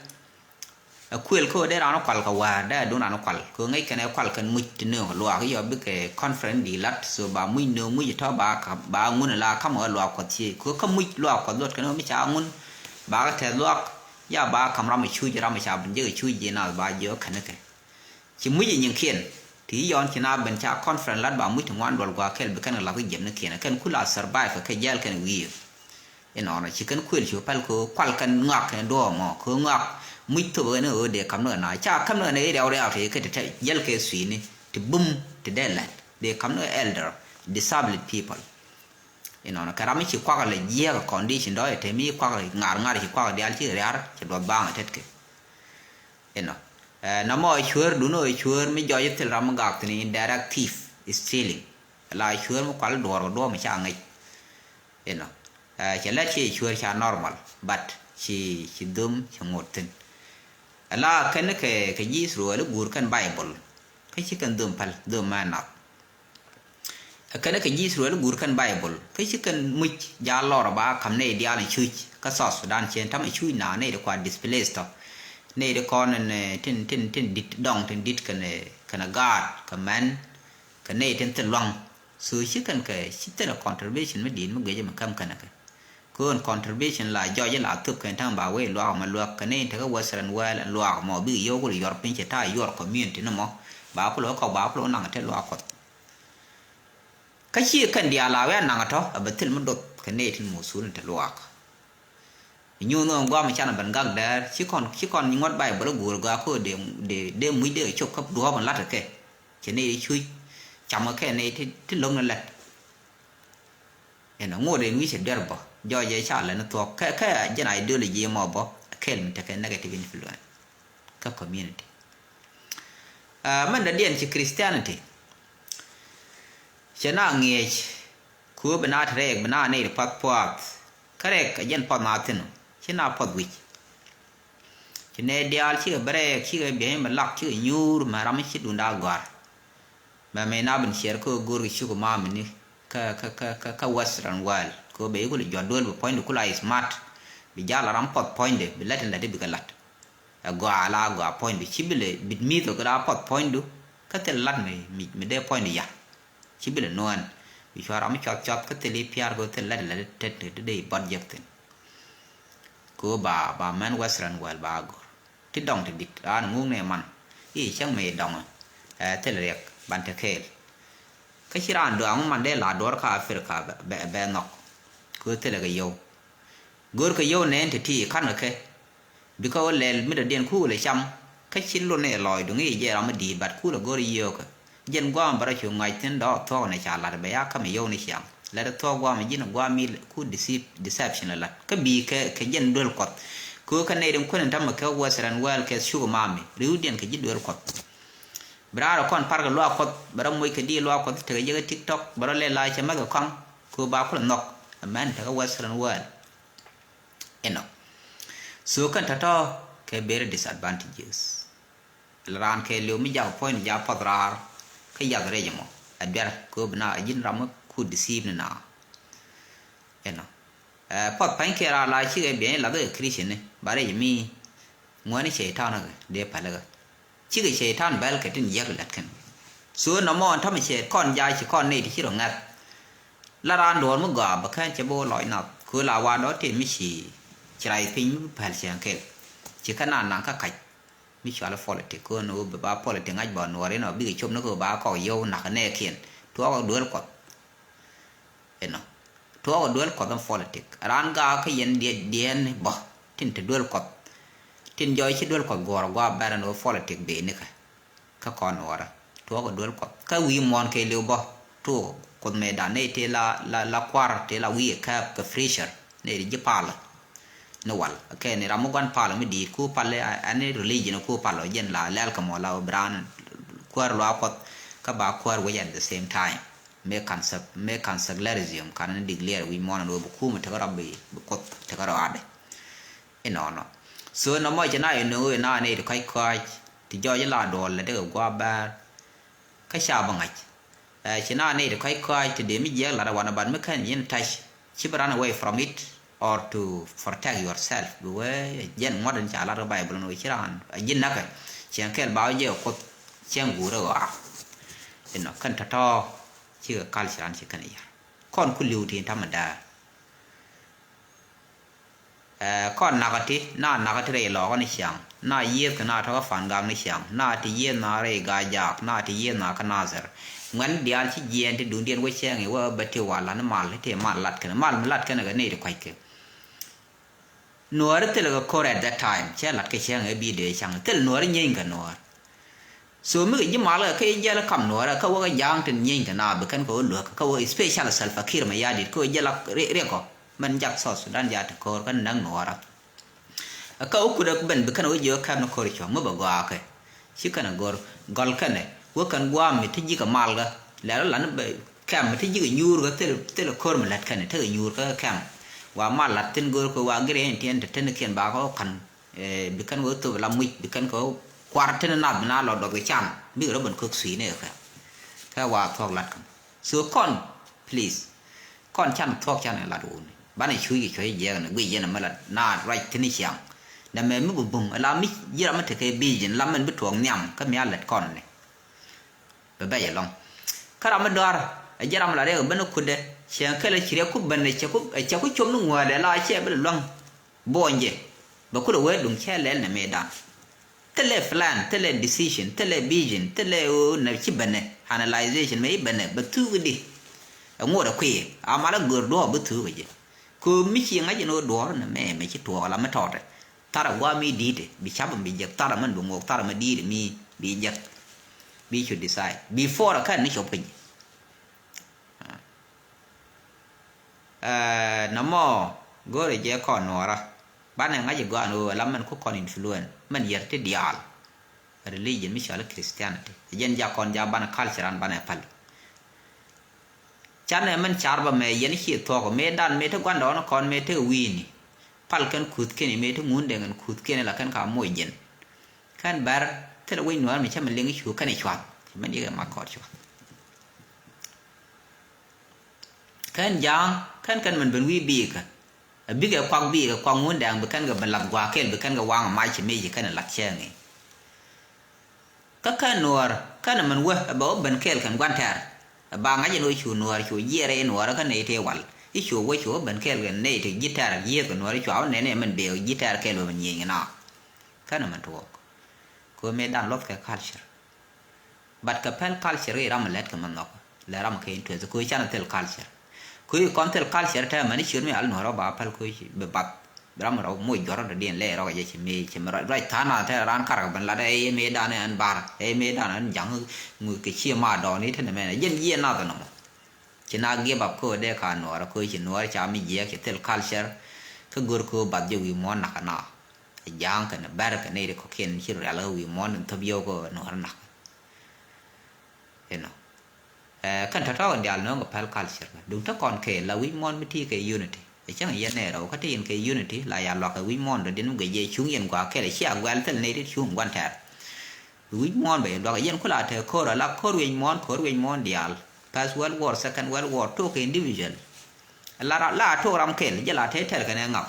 A kuël kä dee raan kual kɛ wäär dee a duŋ raan kual kɛ ŋäc kɛn ɛ kual kɛn muc ti nööŋ luaak yɔ bikɛ conference di lat so ba muc nööŋ muc tɔ ba kam ba ŋun la kam ɛ luaak kuɔth cie kɛ kä muc luaak kuɔth luɔt kɛn ɛ mi ca ŋun. Ba kɛ tɛth luaak ya ba kam ram ɛ cuc ram ɛ ca jek ɛ cuc ji̱ naath ba jiɔ kɛn kɛ. Ci muc ɛ nyiŋkiɛn ti yɔn ci na ben ca conference lat ba muc ti ŋuan duɔl gua kɛl bi kɛn kɛ lath kä jiɛm ni kiɛn kɛn kula survive kɛ jɛl kɛn wi̱i̱. Inɔnɔ ci kɛn kuël cu päl kɛ kual kɛn ŋɔak kɛn duɔɔk mɔ kɛ ŋɔak muc thop kɛn ɣöö dee kam ni kɛ na ca kam ni kɛ na i̱ riaw riaw ti kɛ ti tɛ jäl kɛ sui̱ni ti bum ti dee lɛt dee kam ni kɛ elder disabled people. Inɔnɔ kɛ ram mi ci kuak lɛ jiɛɛk condition dɔɔc te mi kuak ŋar ŋar ci kuak diaal ci riar ci duɔth baaŋ tetkɛ. Inɔ. Nɔmɔ cuäär dun ɔ cuäär mi jɔc thil ram mi gak thin in direct thief, stealing. La cuäär mi kual duɔɔr kɛ duɔɔk mi ca ŋäc. Inɔ. Cɛ lɛt ci cuäär ca normal but ci ci dhum ci ŋot thin. La kɛn kɛ kɛ ji̱ Israel i̱ guur kɛn Bible. Kä ci kɛn dhum päl dhum mɛ nath. Kɛn kɛ ji̱ Israel guur kɛn Bible kä ci kɛn muc jaal lɔr ba kam nɛy diaal in cuc kä South Sudan cien tamɛ cuc na nɛy di kua displace tɔ. Nɛy di kɔn in tin tin tin dit dɔŋ tin dit kɛn kɛn gaat kɛ mɛn kɛ nɛy tin thil luaŋ. So ci kɛn kɛ ci thil contribution mi di̱i̱t mi guic mi käm kɛn kɛ. Kön contribution la jɔc la thop kɛn ta̱ŋ ba wee luaak mɔ luäk kɛ ni tekɛ Western world luaak mɔ bik yio̱w kul yuɔr piny cɛ ta̱a̱ yuɔr community ni mɔ. Ba kul wä kɔk ba kul wä naŋ te luaak Kuɔth. Kä ci kɛn diaal a wee naŋ tɔ a bɛ thil mi doth kɛ ni tin musul ni te luaak. Nyuun ɣöö guam can ben gak dɛɛr ci kɔn ci kɔn ŋuɔ̱t Baibol go̱o̱r gɔaa ko de de de muc de cop kä duɔɔp in lat kɛ. Cɛ ni cuc cam kɛ ni ti ti lo̱ŋ ni lɛt. Ɛn ŋot in wi̱c ɛ duer bä jɔɔc ɛ ca lɛ ni thuɔ̱k kɛ kɛ jɛn ideology mɔ bä kɛl mi tekɛ negative influence kä community. Ɛ mɛn dɔ̱diɛn ci Christianity cɛ na ŋiɛc. Ku bi na te rɛɛk bi na nɛy ti path puath kä rɛɛk ɛ jɛn path na thi̱n ci na path wi̱c. Ci nɛy diaal cikɛ bi rɛɛk cikɛ biɛny mi lak cikɛ nyuur mɛ ram mi ci dunda gɔ̱a̱r. Mɛ mɛ na bin ciɛɛr kä go̱o̱r kɛ cuk ma̱a̱ mini kä kä kä kä kä Western world kɛ bɛ ikul juɔt duel bi puɔ̱nydu kula is smart. Bi jal ram puɔth puɔ̱nydu bi lɛt in lɛt ibi kɛ lat. Ɛ gɔaa la gɔaa puɔ̱nydu ci bi lɛ bit mi̱th ɔ kɛ la puɔth puɔ̱nydu. Kä thil lat mi mi mi dee puɔ̱nydu ya. Ci bi lɛ nuɔ̱ɔ̱n bi cua̱r ram mi cuath cuath kä thil i̱ pia̱a̱r kɛ thil lat in lɛt tet tet dee i̱ bɔt jek thin. Kɛ ɣöö ba ba mɛn Western world ba go̱r ti dɔŋ ti di̱t raan ŋuk ni man i̱ cäŋ mëë dɔŋ. Ɛ thil riɛk ban te kɛɛl. Kä ci raan duaŋ man dee la duɔr kä Africa bɛ bɛ bɛ nhɔk. Kɛ ɣöö thilɛ kɛ yio̱w. Go̱r kɛ yio̱w nɛɛn ti ti ka̱n kɛ kɛ. Bikɛ wä lɛl mi dɔ̱diɛn kuulɛ cam kä ci lun i̱ lɔɔcdu ŋi̱i̱c jɛ ram mi di̱i̱t bat kuulɛ go̱r yio̱o̱kä. Jɛn gua̱a̱m bä rɔ cu ŋa̱c thi̱n dɔɔk thuɔ̱k ni ca la̱t bɛ ya ka̱m yio̱w ni ciaŋ. Lɛt thuɔ̱k gua̱a̱m ji̱n gua̱a̱m mi ku deceive, deception ɛ la̱t kä bi̱i̱ kɛ kɛ jɛn duel Kuɔth. Kɛ ɣöö kä nɛy rin kuäni ta̱mɛ kɛ Western world kɛ sugar mami ri̱wdiɛn kɛ ji̱ duel Kuɔth. Bi raan rɔ kɔn parkɛ luaak Kuɔth bɛ rɔ moc kɛ di̱i̱t luaak Kuɔth tekɛ jɛ kɛ TikTok bɛ rɔ lɛ la cɛ mɛk kɛ kɔaŋ. Kɛ ɣöö ba kulɛ nhɔk. Amen tekɛ Western world. Inɔ. So kɛn tɔ̱tɔ̱ kɛ very disadvantages. Raan kɛɛliw mi jak puɔ̱ny ni jak path raar kä yath rɛc ɛmɔ ɛ duer kɛ ɣöö bi na ji̱n ram mi ku deceive ni na. Inɔ. Ɛ path pa̱ny kɛɛl raar la cikɛ biɛny lath kɛ Christian ni ba rɛc mi ŋuɛni cɛytan kɛ dee päl kɛ. Cikɛ cɛytan bɛl kɛ tin jiäk lät kɛn. So nɔmɔ ɛn tɔ̱mɛ cɛ kɔn jac ci kɔn nɛy ti ci rɔ ŋa̱th. La raan duɔ̱ɔ̱r mi gɔaa bɛ kɛn cɛ bi wä lɔc nath kööl a wa dɔ̱ tëë mi ci ci rac piny mi bi päl cɛŋ kɛl. Ci kä naan naŋ kä kac mi cual i̱ politic köön ɣöö bi ba politic ŋa̱c bä nuɔɔr inɔ bikɛ cop ni kɛ ba kɔk yio̱w na̱k nɛɛkiɛn tuɔɔk duel Kuɔth. Inɔ tuɔɔk duel Kuɔth in politic raan gaak kä yɛn diɛn bä tin te duel Kuɔth. Tin jɔɔc ci duel Kuɔth guɔ̱ɔ̱r gua̱a̱ bɛr ɛn ɣöö politic dee nikɛ. Kä kɔn nuɔɔrä tuɔɔk duel Kuɔth kä wi̱i̱ muɔ̱ɔ̱n kɛɛliw bä tuɔɔk Kuoth mëëdan nɛy tëë la la la kua̱r tëë la wi̱i̱ kääp kɛ pressure nɛy ti ji̱ palä. Ni wal kɛ ni ram mi gua̱n palä mi di̱i̱t ku palä ɛn ni religion ku palä jɛn la lɛl kɛ mɔ la bi raan kuäär luaak Kuɔth kä ba kuäär wec at the same time. Mëë kan sek mëë kan secularism kan ni declare wi̱i̱ muɔ̱ɔ̱n ɛn ɣöö bi kumɛ tekɛ rɔ bi bi Kuoth tekɛ rɔ adɛ. Inɔnɔ. So nɔmɔ ci na inɔ ina ni ti kɔc kɔc ti jɔc ila duɔl la dee gua̱a̱ bɛɛr. Kä ca bi ŋa̱c. Ɛ ci na ni ti kɔc kɔc ti dee mi jiɛk lat wanɛ ban mi kɛn yin touch. Ci bi run away from it or to protect yourself. Bi wee jɛn ŋuɔ̱t in ca lat kä Bible ni wee ci raan a ji̱n näkɛ. Cieŋ kɛl ba wee jiɛk Kuoth cieŋ guurɛ ɣɔaa. Inɔ kɛn tɔ̱tɔ̱ cikɛ culture an ci kɛn yar. Kɔn ku li̱w ti in tamɛ däär. Ɛ kɔn nakä ti na nakä ti rɛy lɔɔkä ni ciaŋ na yiëëth kɛ na tɔkä Pan Gak ni ciaŋ na ti yiëëth na rɛy Gaa Jaak na ti yiëëth na kä Nathɛr. Ŋuɛ̈n diaal ci jiɛɛn ti duŋdiɛn wä cɛɛŋ i̱ wä bɛ ti wal la̱t ni mal ti mal lat kɛn mal mi lat kɛn kɛ nɛy ti kua̱ckɛ. Nuɔɔri thilɛ kɛ ko̱r at that time cɛ lat kɛ cɛɛŋ ɛ bi dee caŋ thil nuɔɔri nyieeny kɛ nuɔɔr. So mi kɛ ji̱ mal kɛ kä jiɛl kam nuɔɔrɛ kä wä kɛ ja̱a̱ŋ tin nyieeny kɛ na bi kɛn kɛ wä luäk kä wä special Salva Kiir Mayardit kä wä jiɛl riɛk kɔ mɛn jak South Sudan ja ti ko̱o̱r kä näk nuɔɔrä. Kä wä kut ben bi kɛn wä jiɛ wä kɛp ni ko̱r cuɔ̱ŋ mi bɛ gɔaa kɛ ci kɛn a go̱r gɔl kɛn wä kɛn gua̱a̱m mi ti ji̱ kɛ mal kä lɛl wä lan bɛ kɛm mi ti ji̱ kɛ nyuur kä thil thil ko̱r mi lät kɛn tekɛ nyuur kä kɛm. Wa mal lat thin go̱r kɛ wa giriɛn tiɛn te tenikiɛn ba kɛ wä ka̱n. Ɛ bi kɛn wä thop la muc bi kɛn kɛ wä kuar tini nath bi na lɔ dɔth kɛ can bikɛ rɔ ben kök sui̱ni kɛ kɛ wa thuɔk lat kɛn. So kɔn please kɔn can thuɔk can lat wuni banɛ cuc kɛ cuɔ̱c jiɛk ni guic yɛn mɛ lat na ruac tini ciaŋ. Dɛ mɛ mi bi buŋ la mi ji̱ ram mi tekɛ bi̱i̱c in la mɛn bi tuɔɔk nhiam kä mi a lɛt kɔn ni. Bɛ bɛc ɛlɔ̱ŋ. Kä ram mi dɔ̱a̱r ɛ ji̱ ram la riɛk ben kutdɛ. Cɛ kɛl ci riɛk ku ben, cɛ ku, cɛ ku com ni ŋuäär dɛ la cɛ bi luäŋ buɔny jɛ. Bɛ kulɛ wee duŋ cɛ lɛl nɛ mëëdan. Thilɛ plan, thilɛ decision, thilɛ vision, thilɛ ɣöö nɛ ci benɛ, analyzation mɛ ci benɛ, bɛ thuuk di. Ɛ ŋot ɛ kui̱, a malä gör duɔɔk bi thuuk ɛ jɛ. Kɛ ɣöö mi ci ŋa̱c ɛn ɣöö duɔɔr nɛ mɛ, mɛ ci tuɔɔk la mi tɔɔtɛ. Tharɛ gua̱a̱ mi di̱i̱tɛ, bi ca̱p ɛn bi jek, tharɛ mɛn bi ŋok, tharɛ mɛ di̱i̱tɛ mi bi jek. Bi cu decide. Before ɛ kɛn ni cop kä jɛ. Ɛɛ, nɔmɔ go̱o̱rɛ jɛ kɔn nuɔɔrä. Banɛ ŋa̱c i̱ gɔaan ɣöö ɛla mɛn ku kɔn influence mɛn yɛr ti diaal. Religion mi cɔal i̱ Christianity. Ɛ jɛn jak kɔn jak banɛ culture an banɛ päl. Canɛ mɛn car bä mɛ yɛn ci thuɔk mëëdan mëë ti gua̱ndɔɔŋni kɔn mëë ti wi̱i̱ni. Pal kɛn kuthkɛn mëë ti ŋun dee ŋɛn kuthkɛn la kɛn ka moc jɛn. Kɛn bɛr thilɛ wec nuɔɔr mi cä mi liŋ i̱ cu kɛn i̱ cuath. Mɛn yikɛ mak kɔɔr cuath. Kɛn ja̱a̱ŋ kɛn kɛn mɛn ben wi̱i̱ biikä. Ɛ bikɛ kuak biikä kuak ŋun dɛɛŋ bi kɛn kɛ ben lath gua̱a̱k kɛl bi kɛn kɛ waŋ ɛ mac ci mëë ci kɛn ɛ lath cɛɛŋ i̱. Kä kɛn nuɔɔr kɛn mɛn wä ɛ bɛ wä ben kɛɛl kɛn gua̱n tɛ̈r. Ɛ ba ŋa̱c ɛn wä cu nuɔɔr cu jiɛɛr ɛ nuɔɔr kä nɛy tëë wal i̱ cu wä cu wä ben kɛɛl kɛn nɛy tëë ji̱ tɛ̈r jiɛɛth kɛ nuɔɔr cua wä nɛn ɛ mɛn bee ji̱ tɛ̈r kɛɛl bɛ mɛn nyieny kɛ na. Kɛn mɛn tuɔɔk kɛ mëë dan luɔth kɛ culture. But kɛ pɛl culture i̱ ram lɛt kɛ mɛ nhɔk lɛ ram kɛ interest kɛ canɛ thil culture. Kɛ i̱ kɔn thil culture tɛ mɛn i̱ ciöt mi al nuɔrɔ ba pɛl kɛ bi bath. Ram rɔ moc juɔrɔ dɔ̱diɛn lɛ rɔ kɛ jɛ ci mëë ci mi ruac tha̱a̱n na tɛ ran karkɛ ben lat ɛ mëë dan ɛn bar ɛ mëë dan ɛn ja̱ŋ ŋuth kɛ ci ma dɔɔni tɛ nɛ mɛn ɛ jɛn jiɛ nath nɔmɔ. Ci na give up kɛ dee ka nuɔrɔ kɛ ci nuɔrɔ ca mi jiɛk ci thil culture. Kɛ gör kɛ bath jɛ wi̱i̱ muɔ̱ɔ̱n nak na. Ɛ ja̱a̱ŋ kɛn bɛr kɛ nɛy ri kɔ̱kiɛn ci rial kɛ wi̱i̱ muɔ̱ɔ̱n in thop yio̱w kɛ nuɔrɔ nak. Inɔ. Ɛ kɛn tɔ̱tɔ̱ kɛ diaal nööŋ kɛ pɛl culture kɛ duŋ te kɔn kɛ la wi̱c muɔ̱ɔ̱n mi ti kɛ unity. Ɛ cäŋ yɛn nɛ rɛw kä te yɛn kɛ unity la ya luak kɛ wi̱c muɔ̱ɔ̱n dɔ̱diɛn mi gɛ jɛ cuŋ yɛn gua̱a̱k kɛl ɛ cia guɛl thil nɛy ti cuŋ gua̱n tɛɛr. Wi̱c muɔ̱ɔ̱n bɛ yɛ luak yɛn kula te ko̱r ala ko̱r wi̱c muɔ̱ɔ̱n ko̱r wi̱c muɔ̱ɔ̱n diaal. First World War, Second World War, tok kɛ individual. La ra la tok ram kɛl jɛ la te tɛr kɛn ɛ ŋak.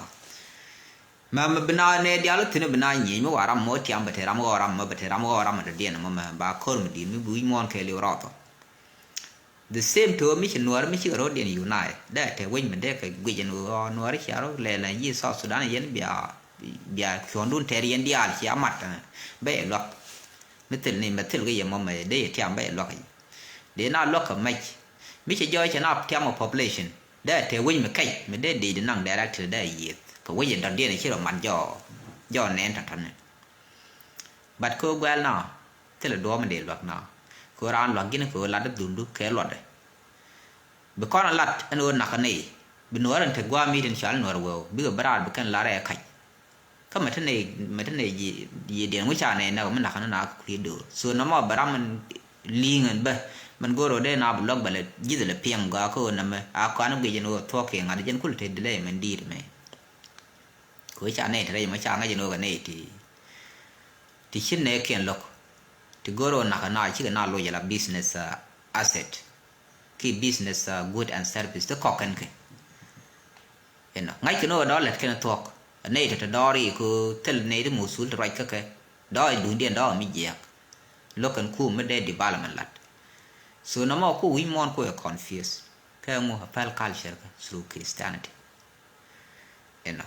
Mɛ mɛ bi na nɛ diaal thi̱n bi na nyieny mi wa ram mɔ tiam bɛ te ram ɣɔw ram mɛ bɛ te ram ɣɔw ram mɛ dɔ̱diɛn mɔ mɛ ba ko̱r mi di̱i̱t mi bi wi̱c muɔ̱ɔ̱n kɛɛliw rɔɔth ɔ. The same to mi ci nuɔɔr mi cikɛ ro̱diɛn unite dee te wec mi dee kɛ guic ɛn ɣöö nuɔɔr cia rɔ lɛl ɛn yi South Sudan yɛn bia bia cuɔ̱ndun tɛɛr yɛn diaal cia mat. Bɛ yɛ luak mi thil ni mɛ thil kɛ yɛ mɔ mɛ dee yɛ tiam bɛ yɛ luak. Dee na luak kɛ mɛc mi ci jɔɔc cɛ na tiam ɔ population. Dee te wec mi kɛc mi dee dee di naŋ directly dee yieth kɛ wec in dɔ̱diɛn ci rɔ mat jɔɔ jɔɔ nɛn tɔ̱tɔ̱ni. But kɛ ɣöö guɛl na thilɛ duɔ̱ɔ̱p mi dee luäk na kɛ ɣöö raan luäk ji̱n kɛ ɣöö lat dhundu kɛ luɔtdɛ. Bi kɔn a lat ɛn ɣöö nakä nɛy bi nuɔɔr in te gua̱a̱ mi̱i̱t in cɔal nuɔɔr wëë bikɛ bi raar bi kɛn lat rɛɛ kac. Kä mɛ te nɛy mɛ te nɛy ji̱ diɛn wi̱c ca nɛy näk mi nakä ni na kɛ kui̱ döör so nɔmɔ bɛ ram min li̱i̱ŋ ɛn bä min go̱o̱r ɣöö dee na bi luäk bɛ lɛ ji̱th lɛ piɛŋ gɔaa kä ɣöö nɛmɛ a kɔan guic ɛn ɣöö thuɔ̱k kiɛ ŋa̱t jɛn kulɛ te delay mɛn di̱i̱t mɛ. Kɛ ɣöö ca nɛy te rɛy mɔ ca ŋäc ɛn ɣöö kɛ nɛy ti ti ci nɛɛkiɛn lo̱k ti go̱o̱r ɣöö nakä na cikɛ na loc ala business asset ki business good and service ti kɔk kɛn kɛ. Inɔ ŋa̱c kɛn ɣöö dɔ̱ lät kɛn thuɔ̱k nɛy te te dɔɔr i̱ kɛ thil nɛy ti muthul ti ruac kä kɛ dɔ̱ i̱ duundiɛn dɔ̱ mi jiɛɛk. Lo̱k kɛn kum mi dee development lat. So nɔmɔ ku wi̱c muɔ̱ɔ̱n ku ɛ confuse kɛ ŋu a pɛl culture kä through Christianity. Inɔ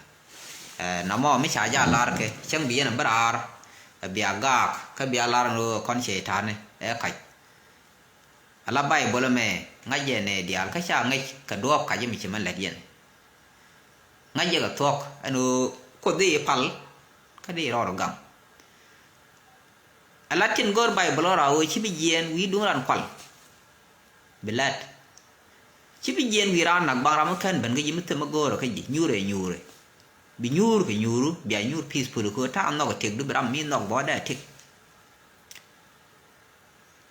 nɔmɔ mi ca ja lar kɛ cäŋ bi yɛn a bi raar. Bia gaak kä bia lar ni kɔn cɛ ta̱a̱ni ɛ kac. Ala Baibol ɛmɛ ŋa̱c jɛ nɛ diaal kä ca ŋäc kɛ duɔɔp kac mi ci mɛn lät yɛn. Ŋa̱c jɛ kɛ thuɔ̱k ɛn ɣöö Kuoth di pal kä di rɔɔd gaŋ. Ala tin go̱o̱r Baibol ɣɔr a ɣöö ci bi jiɛɛn wi̱i̱ duŋ ran kual. Bi lɛt ci bi jiɛn wi̱i̱ raan nak baŋ ram mi kän ben kä ji̱ mi thim mi go̱o̱rä kä ji̱ nyuurɛ nyuurɛ. Bi nyuur kɛ nyuuru bia nyuur peaceful kɛ ɣöö ta̱a̱ nhɔk ɛ tëkdu bi ram mi nhɔk bɔ̱ɔ̱dɛ ɛ tëk.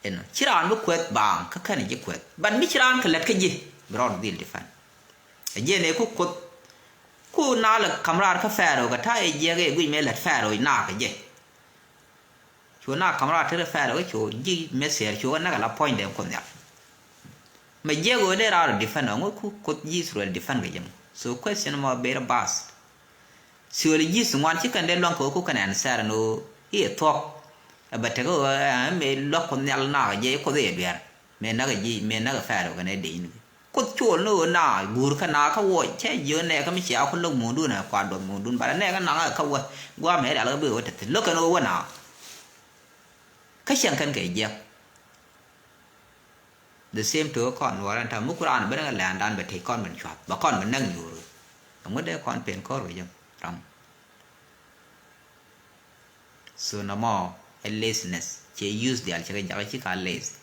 Inɔ ci raan bi kueth baaŋ kä kän ji̱ kueth but mi ci raan kɛ lät kä ji̱ bi rɔɔd dhil defend. Ɛ jiɛn ɛ ku kuoth ku na lɛ ka̱m raar kä Pharaoh kɛ ta̱a̱ ɛ jiɛk ɛ guic mëë lät Pharaoh na kɛ jɛ. Cu na ka̱m raar tëë Pharaoh kä cu ji̱ Mithir cu kɛ näk ala puɔ̱nydɛ kuoth nhial. Mɛ jiɛk ɣöö dee raar defend ɔ ŋu ku kuoth ji̱ Israel defend kɛ jɛ mɔ so question mɔ ber bas. Ciöli ji̱ thuŋuan ci kɛn dee luäŋ kɛ ɣöö ku kɛn answer ɛn ɣöö i̱ ɛ thuɔ̱k. Ɛ bɛ tek ɣöö ɛ mëë luäk kuoth nhial nakä jɛ i̱ kuoth i̱ ɛ dueer mëë näk ɛ ji̱ mëë näk ɛ Pharaoh kɛn ɛ dee in. Kuoth cuɔl ni ɣöö na guur kä na kä wuɔc cɛ jiö nɛɛkä mi cia ku lo̱k muundun ɛ kua duɔth muundun, bat ɛ nɛɛkä naŋ ɛ kä wä gua̱a̱mɛ rial kä bi ɣöö te thi̱n lo̱k kɛn ɣöö wä na. Kä cieŋ kɛn kɛ jiɛk. The same to kɔn nuɔɔr ɛn ta̱ mi ku raan ben ŋa lɛ̈ɛ̈ndan bɛ tec kɔn ben cua̱th bɛ kɔn ben näk nyuur. Ɛŋu dee kɔn pen kɔr kɛ jɛ ram. So nɔmɔ ɛ laziness, ciɛ use diaal cɛ kɛ jakä ci ka lazy.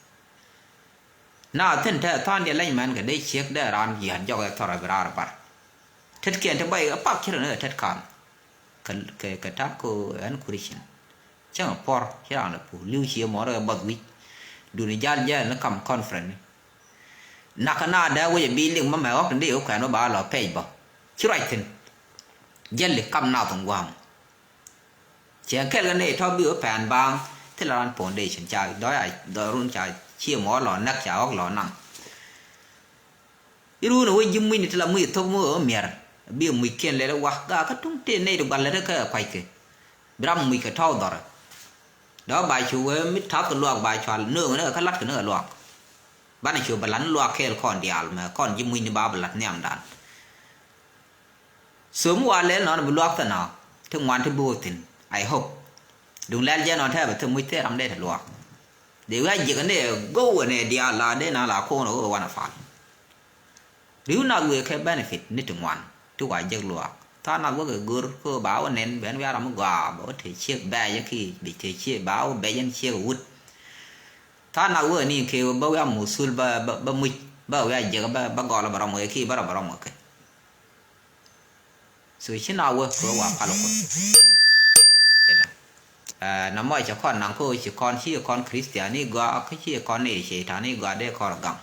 Na thi̱n te tha̱a̱ŋ diɛ leny mɛn kɛ dee ciek dee raan yia̱t jɔk ɛ thɔr ɛ bi raar bar. Tetkiɛn te bɔy ɛ pak ci rɛ ni kɛ tet ka̱n. Kɛ, kɛ, kɛ ta̱a̱ ko ɛn Christian. Cäŋ ɛ puɔr ci raan lɛ puɔ̱r li̱w cie muɔr ɛ buɔth wi̱c. Duni jal jɛɛl ni kam conference ni. Nakä na dee wec ɛ bi liŋ mä mɛ ɣɔk tin di ɣä kuɛn bä ba lɔ pɛc bä. Ci ruac thi̱n. Jälli kam nath in gua̱a̱ŋ. Cɛ kɛl kɛ nɛy tɔ̱ bi wä pɛn baaŋ thilɛ ran foundation ca dɔ̱c a dɔ̱c run ca cie mɔ lɔ näk ca ɣɔk lɔ naŋ. Irun wä ji̱ mucni ti la muc thok mi wä miɛr bi muc kiɛn lɛl wak ga kä tuŋ tëë nɛy ti gual lät kä kuackɛ. Bi ram muc kɛ tɔ̱w dhɔrɛ. Dɔ̱ ba cu wee mi ta̱th kɛ luak ba cual nööŋ ni kɛ kä la̱t kɛ ni kɛ luak. Banɛ cu bɛ la̱t ni luak kɛɛl kɔn diaal mɛ kɔn ji̱ mucni ba bɛ la̱t nhiamdan. So mi wa lɛl nɔn bi luak thɛ na ti ŋuan ti bi wä thi̱n. I hope. Duŋ lɛl jɛ nɔn tɛ bɛ thɛ muc thɛ ram dee ti luak. Dee wi̱i̱ a jiäk ni ɛ go̱w ɛ nɛ diaal la dee na la ko̱o̱n ɛ ɣöö wanɛ pal. Ri̱w nath wëë kɛ benefit ni ti ŋuan ti wa jiäk luak. Tha̱a̱ŋ nath wä kɛ go̱r kä ba wä nɛn ben wi̱i̱ a ram mi gɔaa ba wä te ciek bɛɛc ki bi te ciek ba wä bɛc ɛn ciek wut. Tha̱a̱ŋ nath wä ni kɛ ba wi̱i̱ a muthul ba, ba, ba muc ba wi̱i̱ a jiäk ba, ba gɔl ba rɔm wëë ki ba rɔm ba rɔm wëë kɛ. So ci na wä kɛ wa pal Kuoth. Inɔ. Ɛ, na mɔ cɛ kɔn naŋ kä ci kɔn ci kɔn Christian ni gɔaa kä ci kɔn ni Cɛytan ni gɔaa dee kɔn gaŋ.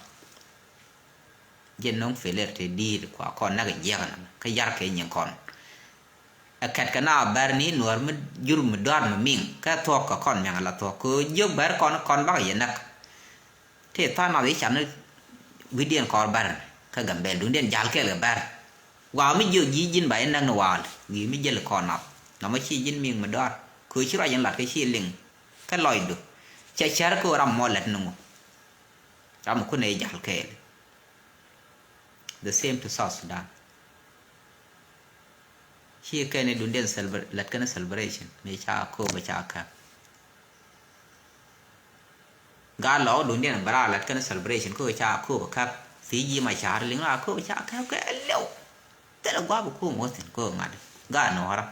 Jɛ no̱ŋ failure te di̱i̱t kua kɔn näk jiɛk na kä yar kɛ nyin kɔn. Ɛ kɛt kɛ na bɛr ni nuɔr mi jur mi dɔar mi miŋ kä thuɔk kɛ kɔn miaŋ la thuɔk kɛ jiök bɛr kɔn kɔn bakɛ yɛ näk. Tëë tha̱a̱ŋ nath i̱ can wi̱cdiɛn kɔɔr bär kä Gambɛl duŋdiɛn ja̱l kɛɛl kɛ bär. Wa̱a̱ mi jiök ji̱ ji̱n ba inäk ni wa̱a̱l wi̱i̱ mi jäl kɔɔr nath. Nɔmɔ ci ji̱n mi̱i̱ŋ mi dɔaar köö ci ruac in lat kä ci liŋ kä lɔcdu. Cɛ cär köö ram mɔ lät ni ŋu. Ram mi kun ɛ ja̱l kɛɛl. The same to South Sudan. Ci kɛn i̱ duŋdiɛn celebra-, lät kɛn celebration mëë ca kööbä ca käp. Gaa lɔɔk duŋdiɛn bä raar lät kɛn celebration kä ca kööbä käp. Thiec ji̱ ma ca̱r liŋ a kööbä ca käp kɛ lɛw. Thilɛ gua̱a̱p kum wä thi̱n kööbä ŋa̱t. Gaa nuɔ̱ɔ̱rä.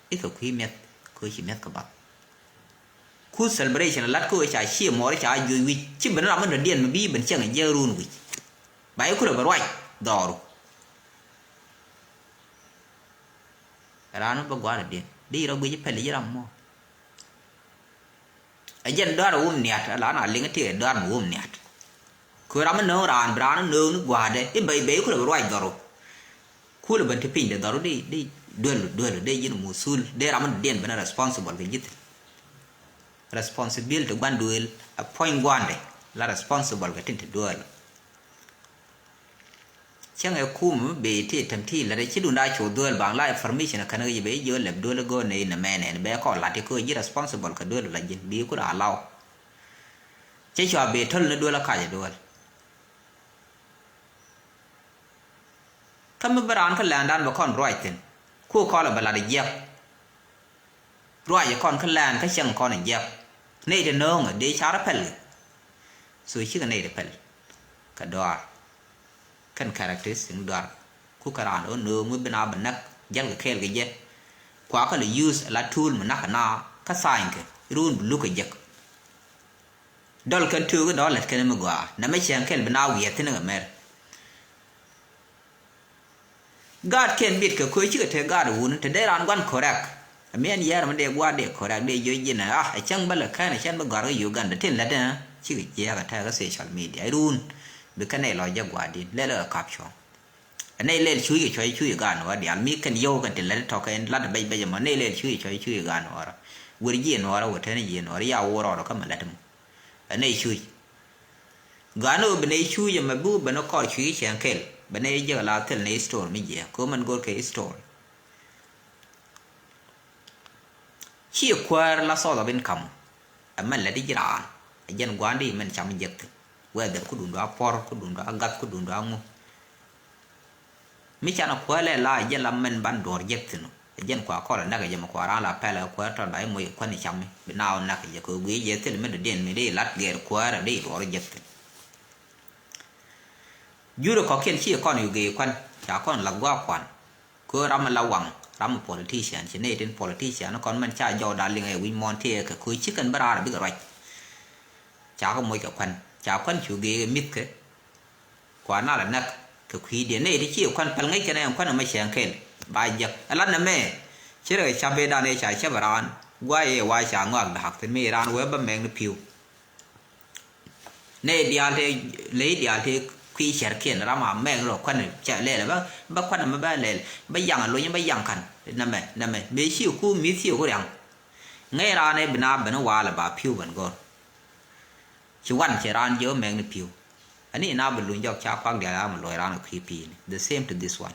I̱ kɛ kui̱ mi̱eth köö ci mi̱eth kɛ bath. Ku celebration lat kä wee ca cie mɔɔri ca juɔc wi̱c ci ben ram mi dɔ̱diɛn mi bi ben cieŋ jiɛk run wi̱c. Ba i̱ kurɛ bɛ ruac dhɔru. Raan mi bä gua̱a̱r dɔ̱diɛn di rɔ guic pɛl ji̱ ram mɔ. Ɛ jɛn dɔaar wum niat ala na liŋ ti dɔaar mi wum niat. Ku ram mi nööŋ raan bi raan nööŋ ni gua̱a̱dɛ i̱ bɛ i̱ bɛ i̱ kurɛ bɛ ruac dhɔru. Kulɛ ben ti piny de dhɔru di di duel duel de ji̱n musul de ram mi diɛn ben responsible kɛ ji̱ thi̱n. Responsibility gua̱n duëël a puɔ̱ny gua̱ndɛ la responsible kɛ tin te duëël. Cäŋ ɛ kumɛ mi bee ti tem ti lät ɛ ci dunda cu duëël baŋ la information kɛn kä ji̱ bee ji̱ jiö lɛp duëël go̱o̱r nɛ in nɛ mɛnɛ ni bee kɔn lat ti köö ji̱ responsible kɛ duëël la ji̱n bii ku la allow. Cä cua bee töl ni duëël a kac ɛ duëël. Kä mi bi raan kä lɛndan bɛ kɔn ruac thi̱n ku kɔlɛ bɛ lat jiɛk. Ruac kɔn kä lɛn kä cieŋ kɔn jiɛk. Nɛy ti nööŋä dee car päl. So cikɛ nɛy ti päl kɛ dɔaar. Kɛn characteristic ni dɔaar ku kɛ raan ɔ nööŋ mi bi na bɛ näk jäl kɛ kɛɛl kɛ jɛ. Kuakä lɛ use la tool mi nakä na kä tha̱a̱nykɛ run bi luk kɛ jek. Dɔl kɛn töök in dɔ̱ lät kɛn mi gɔaa nɛmɛ cieŋ kɛl bi na wiɛth thi̱n kɛ mɛr. Gaat kɛn bit kɛ köö cikɛ te gaat wun te dee raan gua̱n correct. Ɛ miɛn yɛɛr mi dee gua̱a̱r dee correct dee jiö ji̱n ɛ ah ɛ cäŋ bä lɛ kɛn ɛ cɛn bi gɔ̱a̱r kä Uganda tin lät ɛ cikɛ jiɛɛk ɛ tɛk kä social media ɛ run bi kɛn ɛ lɔ jɛ gua̱a̱r din lɛl ɛ kap cuɔ̱ŋ. Ɛ nɛy lɛl cuc kɛ cuɔ̱c cuc ɛ gaat nuɔɔr diaal mi kɛn yio̱w kɛn tin lät ɛ tɔ̱ kɛn lat ɛ bɛc bɛc ɛmɔ nɛy lɛl cuc kɛ cuɔ̱c cuc ɛ gaat nuɔɔr. Wer ji̱ ɛ nuɔɔr ɛ wä tɛn ji̱ ɛ nuɔɔr ya wä rɔɔd ɛ kä mɛ lät ɛmɔ. Ɛ nɛy cuc. Gani ɣöö bi nɛy cuc ɛmɛ bi wä ben ɛ kɔr cuc cɛn kɛl bɛ nɛy jek ala thil nɛy store mi jiɛ kɛ ɣöö mɛn go̱r kɛ store. Ciɛ kuäär la source of income. Ɛ mɛn lɛ di ji̱ raan ɛ jɛn gua̱a̱n di mɛn cam jek thi̱n. Whether kä duundɔ a puɔr, kä duundɔ a gath, kä duundɔ a ŋu. Mi canɛ kuäär lɛ la jɛ la mɛn ban duɔr jek thin ɔ. Jɛn kua kɔl a näk jɛ mɛ kua ran la pɛl a kuäär tɔn ba i̱ moc kuän i̱ cam mi bi naaw näk jɛ kɛ guiy jɛ thil mi dɔ̱diɛn mi di lat gɛɛr kuäär a di duɔr jek thin. Jurɛ kɔkiɛn ci kɔn yu gee kuän ca kɔn lath gua̱a̱ kuan. Kö ram mi la waŋ, ram mi politician ci nɛy tin politician kɔn mɛn ca jɔw da liŋ ɛ wi̱c muɔ̱ɔ̱n ti ɛ kɛ kö ci kɛn bi raar bikɛ ruac. Ca kɛ moc kɛ kuän ca kuän cu gee mith kɛ. Kua nal a näk kɛ kui̱diɛn nɛy ti ci kuän päl ŋäc kɛn ɛn kuän ɛmɛ cɛɛŋ kɛl ba jek ɛ lat nɛmɛ. Ci rɛ kɛ cap ëëdan ëë ca cäp raan gua̱a̱c ëë wa ca ŋɔak da̱a̱k thi̱n mi raan wee bä mɛŋ ni pi̱u. Nɛy diaal tëë ley diaal tëë kui̱ cärkiɛn ram a mɛŋ rɔ kuän cɛ lɛl bä bä kuän ɛmɛ bä lɛl bä yaŋ a lony bä yaŋ ka̱n. Nɛmɛ nɛmɛ mëë ci ku mi̱th ci ku riaŋ. Ŋäc raan ëë bi na ben wal a ba pi̱u ben gɔ̱r. Ci wan cɛ raan jiɛ wä mɛk ni pi̱w. Ani ina bi luny jɔk ca kuak diaal a mi luɔc raan kɛ kui̱ pi̱i̱ni. The same to this one.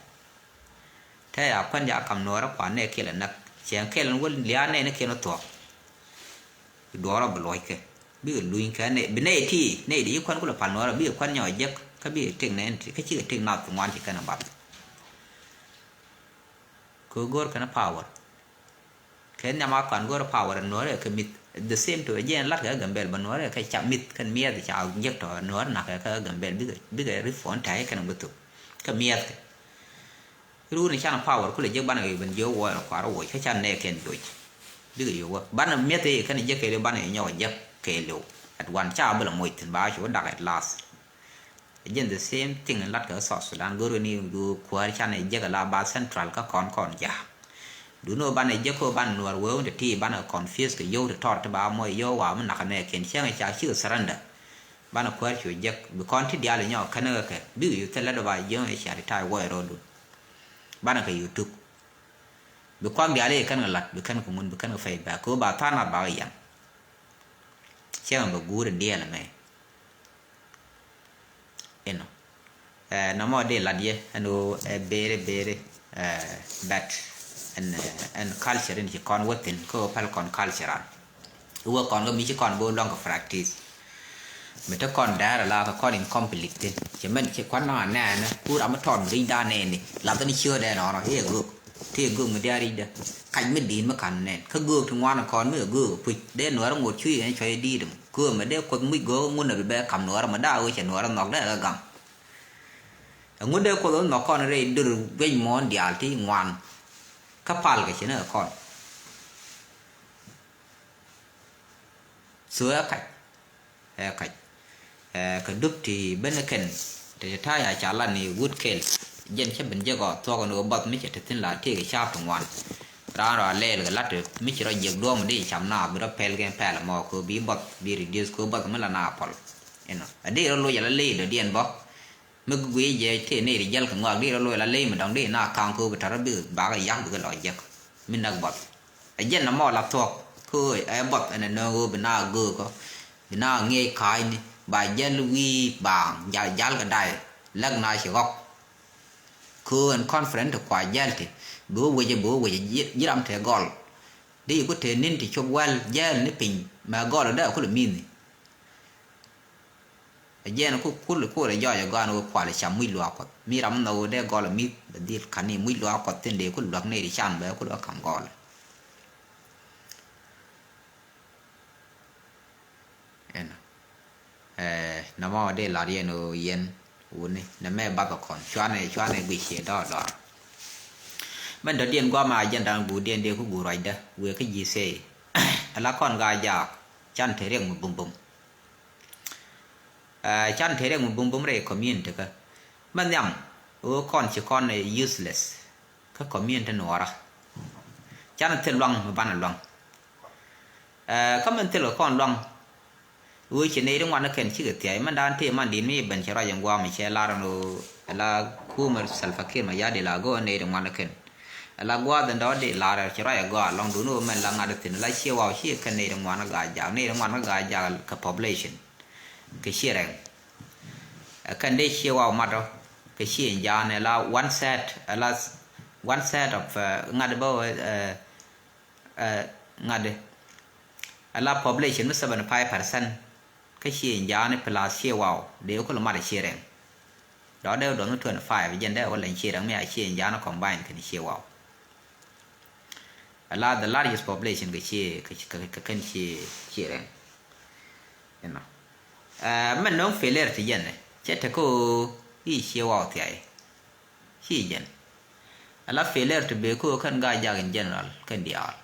Tɛ ya kuän ja kam nuɔɔrä kuan nɛ kɛl a näk cɛ kɛl in wä lia̱a̱ nɛ ni kɛn wä thuɔ̱k. Duɔɔrä bi luɔc kɛ bikɛ luny kɛ nɛ bi nɛ ti nɛ di ci kuän kulɛ pal nuɔɔrä bikɛ kuän nyɔk jek kä bikɛ tëk nɛ ti kä cikɛ tëk nath ŋuan ci kɛn a bath. Kɛ go̱o̱r kɛn power. Kɛ nhiam a kɔn go̱o̱r power nuɔrɛ kɛ mith. The same to jɛn lat kɛ Gambel bä nuɔrɛ kɛ ca mith kɛn miɛth ca jek tɔ nuɔr nak kɛ Gambel bikɛ bikɛ reform ta̱y kɛn bi thuk. Kɛ miɛth kɛ. Run can power kulɛ jek banɛ ben jiö wɔ kuar wɔ kɛ can nɛ kɛn joc. Bikɛ yowä banɛ miɛth kɛn jek kɛ banɛ nyɔk jek kɛ liw. At one ca bä lɛ moc thin ba cu dak at last. Jɛn the same thing in lat kɛ South Sudan go̱r ni du kuäär canɛ jek la ba central kä kɔn kɔn ja. Du ni banɛ jek ko ban nuɔr wee wun ti ti banɛ confuse kɛ yow ti tɔr ti ba mɔ yow wa mi nak nɛ ken cɛŋ ca cik surrender. Banɛ kuäär cu jek bi kɔn ti diaal nyɔ kɛn kɛ kɛ bi yu thilɛ do ba jiöŋ ca ti tay wɔ rɔ du. Banɛ kɛ YouTube. Bi kuak diaal i̱ kɛn kɛ lat bi kɛn kɛ ŋun bi kɛn kɛ fɛy bɛ ko ba than a ba kɛ yɛn. Cɛŋ bɛ guur in diɛɛl mɛ. Inɔ. Ɛ, nɔmɔ di lat yɛ ɛn ɣöö ɛ beri beri, ɛ, bɛt ɛn, ɛ, ɛn culture in ci kɔn wä thin kä ɣöö päl kɔn culture an. Iwä kɔn kä mi ci kɔn bo̱o̱ luaŋ kɛ practice. Mi te kɔn dɛɛr ala kɛ kɔn in complete thin. Ci mɛn ci kuan na nɛɛnɛ ku ram mi tɔt mi ri̱ny dan nɛɛni. Lath ni ciö dɛɛn ɔnɔ iɛ göök. Ti göök mi diaal ri̱cdä. Kac mi di̱i̱t mi kan nɛn kä göök ti ŋuan kɔn mi kɛ göök puc dee nuɛr ŋot cuc kɛn cuɔy di̱i̱t mi. Köömɛ dee kuoth muc go̱o̱k ŋun a bi bɛ ka̱m nuɔɔr mɛ da̱a̱ wec cɛ nuɔɔr nhɔk dee kɛ gaŋ. Ɛŋu dee kuoth nhɔk kɔn rɛy dör guec muɔ̱ɔ̱n diaal ti ŋuan. Kä pal kɛ ci ni kɛ kɔn. So ɛ kac. Ɛ kac. Ɛ kɛ dup ti ben kɛn. Ti ti ta̱a̱ ya ca lat ni wut kɛl. Jɛn cä ben jek ɔ thuɔk ni wä bath mi cɛ ti thin la tëëk ca ti ŋuan. Raan rɔ a lɛɛl kɛ lat mi ci rɔ jiɛk duɔ̱ɔ̱m di cam na bi rɔ pɛl kɛn pɛl mɔ kɛ bi bath bi reduce kɛ bath mi la na pɔl. Inɔ a di rɔ loc ala ley dɔ̱diɛn bɔ. Mi guiy jɛ tëë nɛy ri jäl kɛ ŋɔak di rɔ loc ala ley mi dɔ̱ŋ di na kaŋ kɛ bi tarɔ bi bakɛ yak bikɛ lɔ jiɛk. Mi näk bath. A jɛn na mɔ la thuɔk kɛ ɛ bath ɛn ɛ nööŋ ɣöö bi na göökä. Bi na ŋiɛc ka̱a̱cni ba jäl wi̱i̱ baaŋ jal jal kɛ day. Läk na ci ɣɔk. Köö ɛn conference ti kua jɛl ti bi wä wecɛ bi wä wecɛ ji̱ ram te gɔl. Di ku te nin ti cop wɛl jɛl ni piny mɛ gɔl dee ku lɛ mi̱i̱ni. Ɛ jɛn ku kul ku rɛ jɔɔc ɛ gɔan wä kual cam muc luaak kuɔth mi ram nhɔk wä dee gɔl mi̱th bɛ dhil kani muc luaak kuɔth thin dee ku luak ni ri can bɛ ku luak kam gɔl. Ɛn. Ɛ, nɔmɔ dee lar yɛn ɣöö yɛn wuni nɛ mɛ bath ɔ kɔn cuanɛ cuanɛ guic ciɛ dɔɔr dɔɔr. Mɛn dɔ̱diɛn guamɛ a jɛn da̱a̱n guurdiɛn dee ku guur ruacdä wëë kä ji̱ sëë. Ala kɔn gaa jaak can te riɛk mi bumbum. Ɛ, can te riɛk mi bumbum rɛy community kä mɛ nhiam ɣöö kɔn ci kɔn ɛ useless. Kä community nuɔɔra. Canɛ thil luaŋ mi banɛ luaŋ. Ɛ, kä min thil kɛ kɔn luaŋ. Wee ci nɛy ti ŋuan kɛn cikɛ thia̱y mɛn daan tëë man di̱t mi ben ci ruac in gua̱a̱m cɛ lar ɛn ɣöö ala kumɛ Salva Kiir Mayardit la go̱o̱r nɛy ti ŋuan kɛn. Ala gua̱a̱th in dɔ̱ɔ̱r di lar ci ruac a gɔaa lɔŋ duun ɣöö mɛn la ŋa̱t thi̱n ala ciɛ waw ciɛ kɛn nɛy ti ŋuan kä Gaajak nɛy ti ŋuan kä Gaajak kɛ population. Kɛ ciɛ rɛŋ. Ɛ kɛn dee ciɛ waw matɔ kɛ ciɛ in jaan ala one set ala one set of, ɛ, ŋa̱t bä, ɛ, ɛ, ŋa̱t ala population mi seventy five percent. Kä Ciëŋ Ja̱a̱ŋ ni plus Ciëŋ Waw dee kulɛ mat ɛ Ciëŋ Rɛŋ. Dɔ̱ dee dɔ̱ŋ twenty five jɛn dee wä leny Ciëŋ Rɛŋ mi a Ciëŋ Ja̱a̱ŋ ni combine kɛn Ciëŋ Waw. A la the largest population kɛ Ciëŋ kɛ kɛ kɛn Ciëŋ Ciëŋ Rɛŋ. Inɔ. Ɛ mɛn nöŋ failure ti jɛn ɛ cɛ tekɛ ɣöö i̱ Ciëŋ Waw thiay. Ci jɛn. Ala failure ti bee kä kɛn Gaa-jaak in general kɛn diaal.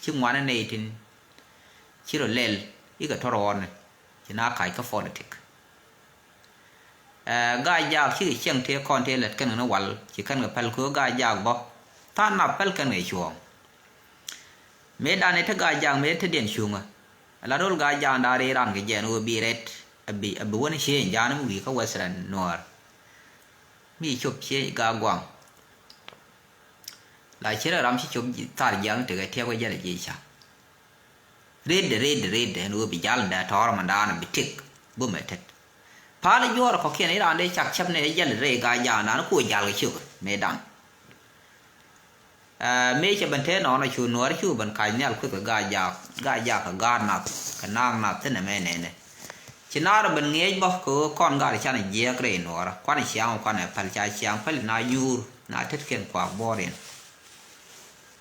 Ci ŋuani nɛy tin ci rɔ lɛl ikɛ tɔr ɣɔɔni ci na kac kä politik. Ɛ Gaa-jaak cikɛ cieŋ tëë kɔn tëë lät kɛn kɛ ni wal ci kɛn kɛ päl kä Gaa-jaak bä. Tha̱a̱ŋ nath päl kɛn kɛ cuɔ̱ɔ̱ŋ. Mëë dan i̱ te Gaa-jaak mëë te diɛn cuŋä. Ala rol Gaa-jaak dan ri ran kɛ jɛn ɣöö bi rɛt a bi a bi wän Ciëŋ Ja̱a̱ŋ ni mi wi̱i̱ kä Western Nuäär. Mi cop Ciëŋ Gaa-guaŋ. La ci rɛ ram ci cop thar jiaŋ tekɛ tiɛp kɛ jɛl ji̱ ca. Ret de ret de ret de ɛn ɣöö bi jal dɛ tɔɔr man dan bi tik bumɛ tet. Pal juɔr kɔkiɛn iran dee cak cɛp ni jɛl rɛy Gaa-jaak dan ku jal kɛ ciök mëë dan. Ɛ mëë cɛ ben te nɔɔnɔ cu Nuäär cu ben kac nhial kueth kɛ Gaa-jaak, Gaa-jaak kɛ gaat nath kɛ naak nath thin ɛmɛ nɛnɛ. Ci naar ben ŋiɛc bä kɛ ɣöö kɔn gat canɛ jiɛɛk rɛy Nuäärä kuanɛ ciaŋ kuanɛ päl ca ciaŋ päl na nyuur na tetkiɛn kuak buɔɔr in.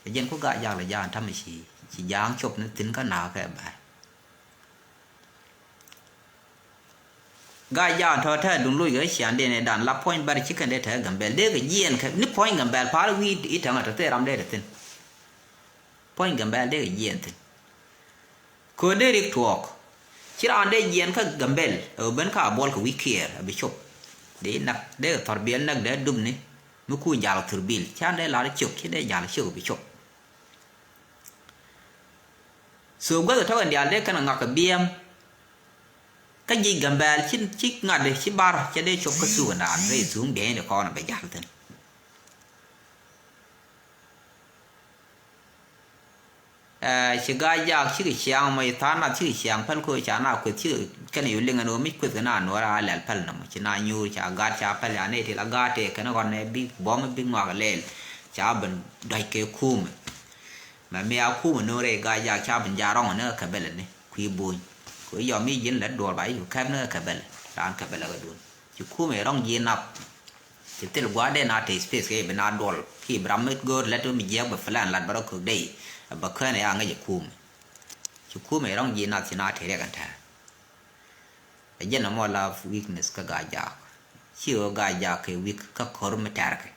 Ɛ jɛn ku Gaa-jaak lɛ ja̱a̱ŋ ta̱mɛ ci ci ja̱a̱ŋ cop ni thi̱n kä na̱a̱k kɛ bär. Gaa-jaak tɔ̱ te duŋ loc kɛ ciaŋ dee nɛ dan la puɔ̱ny bär ci kɛn dee te Gambɛl dee kɛ jiɛɛn kɛ ni puɔ̱ny Gambɛl pa̱a̱r wi̱i̱ i̱ täŋ a te thil ram dee te thi̱n. Puɔ̱ny Gambɛl dee kɛ jiɛɛn thi̱n. Köö dee rik tuɔɔk ci raan dee jiɛɛn kä Gambɛl ɛ ben kä a buɔl kɛ wi̱i̱ kiɛɛr a bi cop. Dee nak dee kɛ thɔr biɛl nak dee dupni mi ku jal thur bil can dee lar ciök ci dee jal ciök a bi cop. So guäth tɔk in diaal dee kɛn ŋak kɛ biɛɛm. Kä jic Gambɛl ci ci ŋa̱t ci bar cɛ dee cop kä thuk in daan rɛy thuŋ biɛny di kɔn bɛ jal thin. Ɛ ci Gaa-jaak cikɛ ciaŋ mɔ ci tha̱a̱ŋ nath cikɛ ciaŋ päl koc ca na kueth cikɛ kɛn yu liŋ ɛn ɣöö mic kueth kɛ na Nuäär a lɛl päl nɔmɔ ci na nyuur ca gat ca päl ca nɛy ti la gat tëë kɛn ɣɔn nɛ bi buɔ̱m bi ŋɔak lɛl ca ben dɔ̱c kɛ kumɛ. Mɛ mi a kumɛ no̱o̱ŋ rɛy Gaa-jaak ca ben ja̱ rɔ̱ŋ ni kɛ bɛlɛ ni kui̱ buny kɛ yɔm mi ji̱n lät duɔl ba i̱ kɛ kɛp ni kɛ bɛlɛ raan kɛ bɛlɛ kɛ dun ci kumɛ rɔ̱ŋ ji̱ nath. Ci thil gua̱a̱r dee na te space kɛ i̱ bi na duɔl ki i̱ bi ram mi go̱o̱r lät mi jiɛk bi plan lat bä rɔ kök dee i̱ bä kään ɛ a ŋäc ɛ kumɛ. Ci kumɛ rɔ̱ŋ ji̱ nath ci na te riɛk ɛn tɛ̈r. Ɛ jɛn ɛmɔ la weakness kä Gaa-jaak. Ci ɣöö Gaa-jaak kɛ weak kä ko̱r mi tɛ̈rkɛ.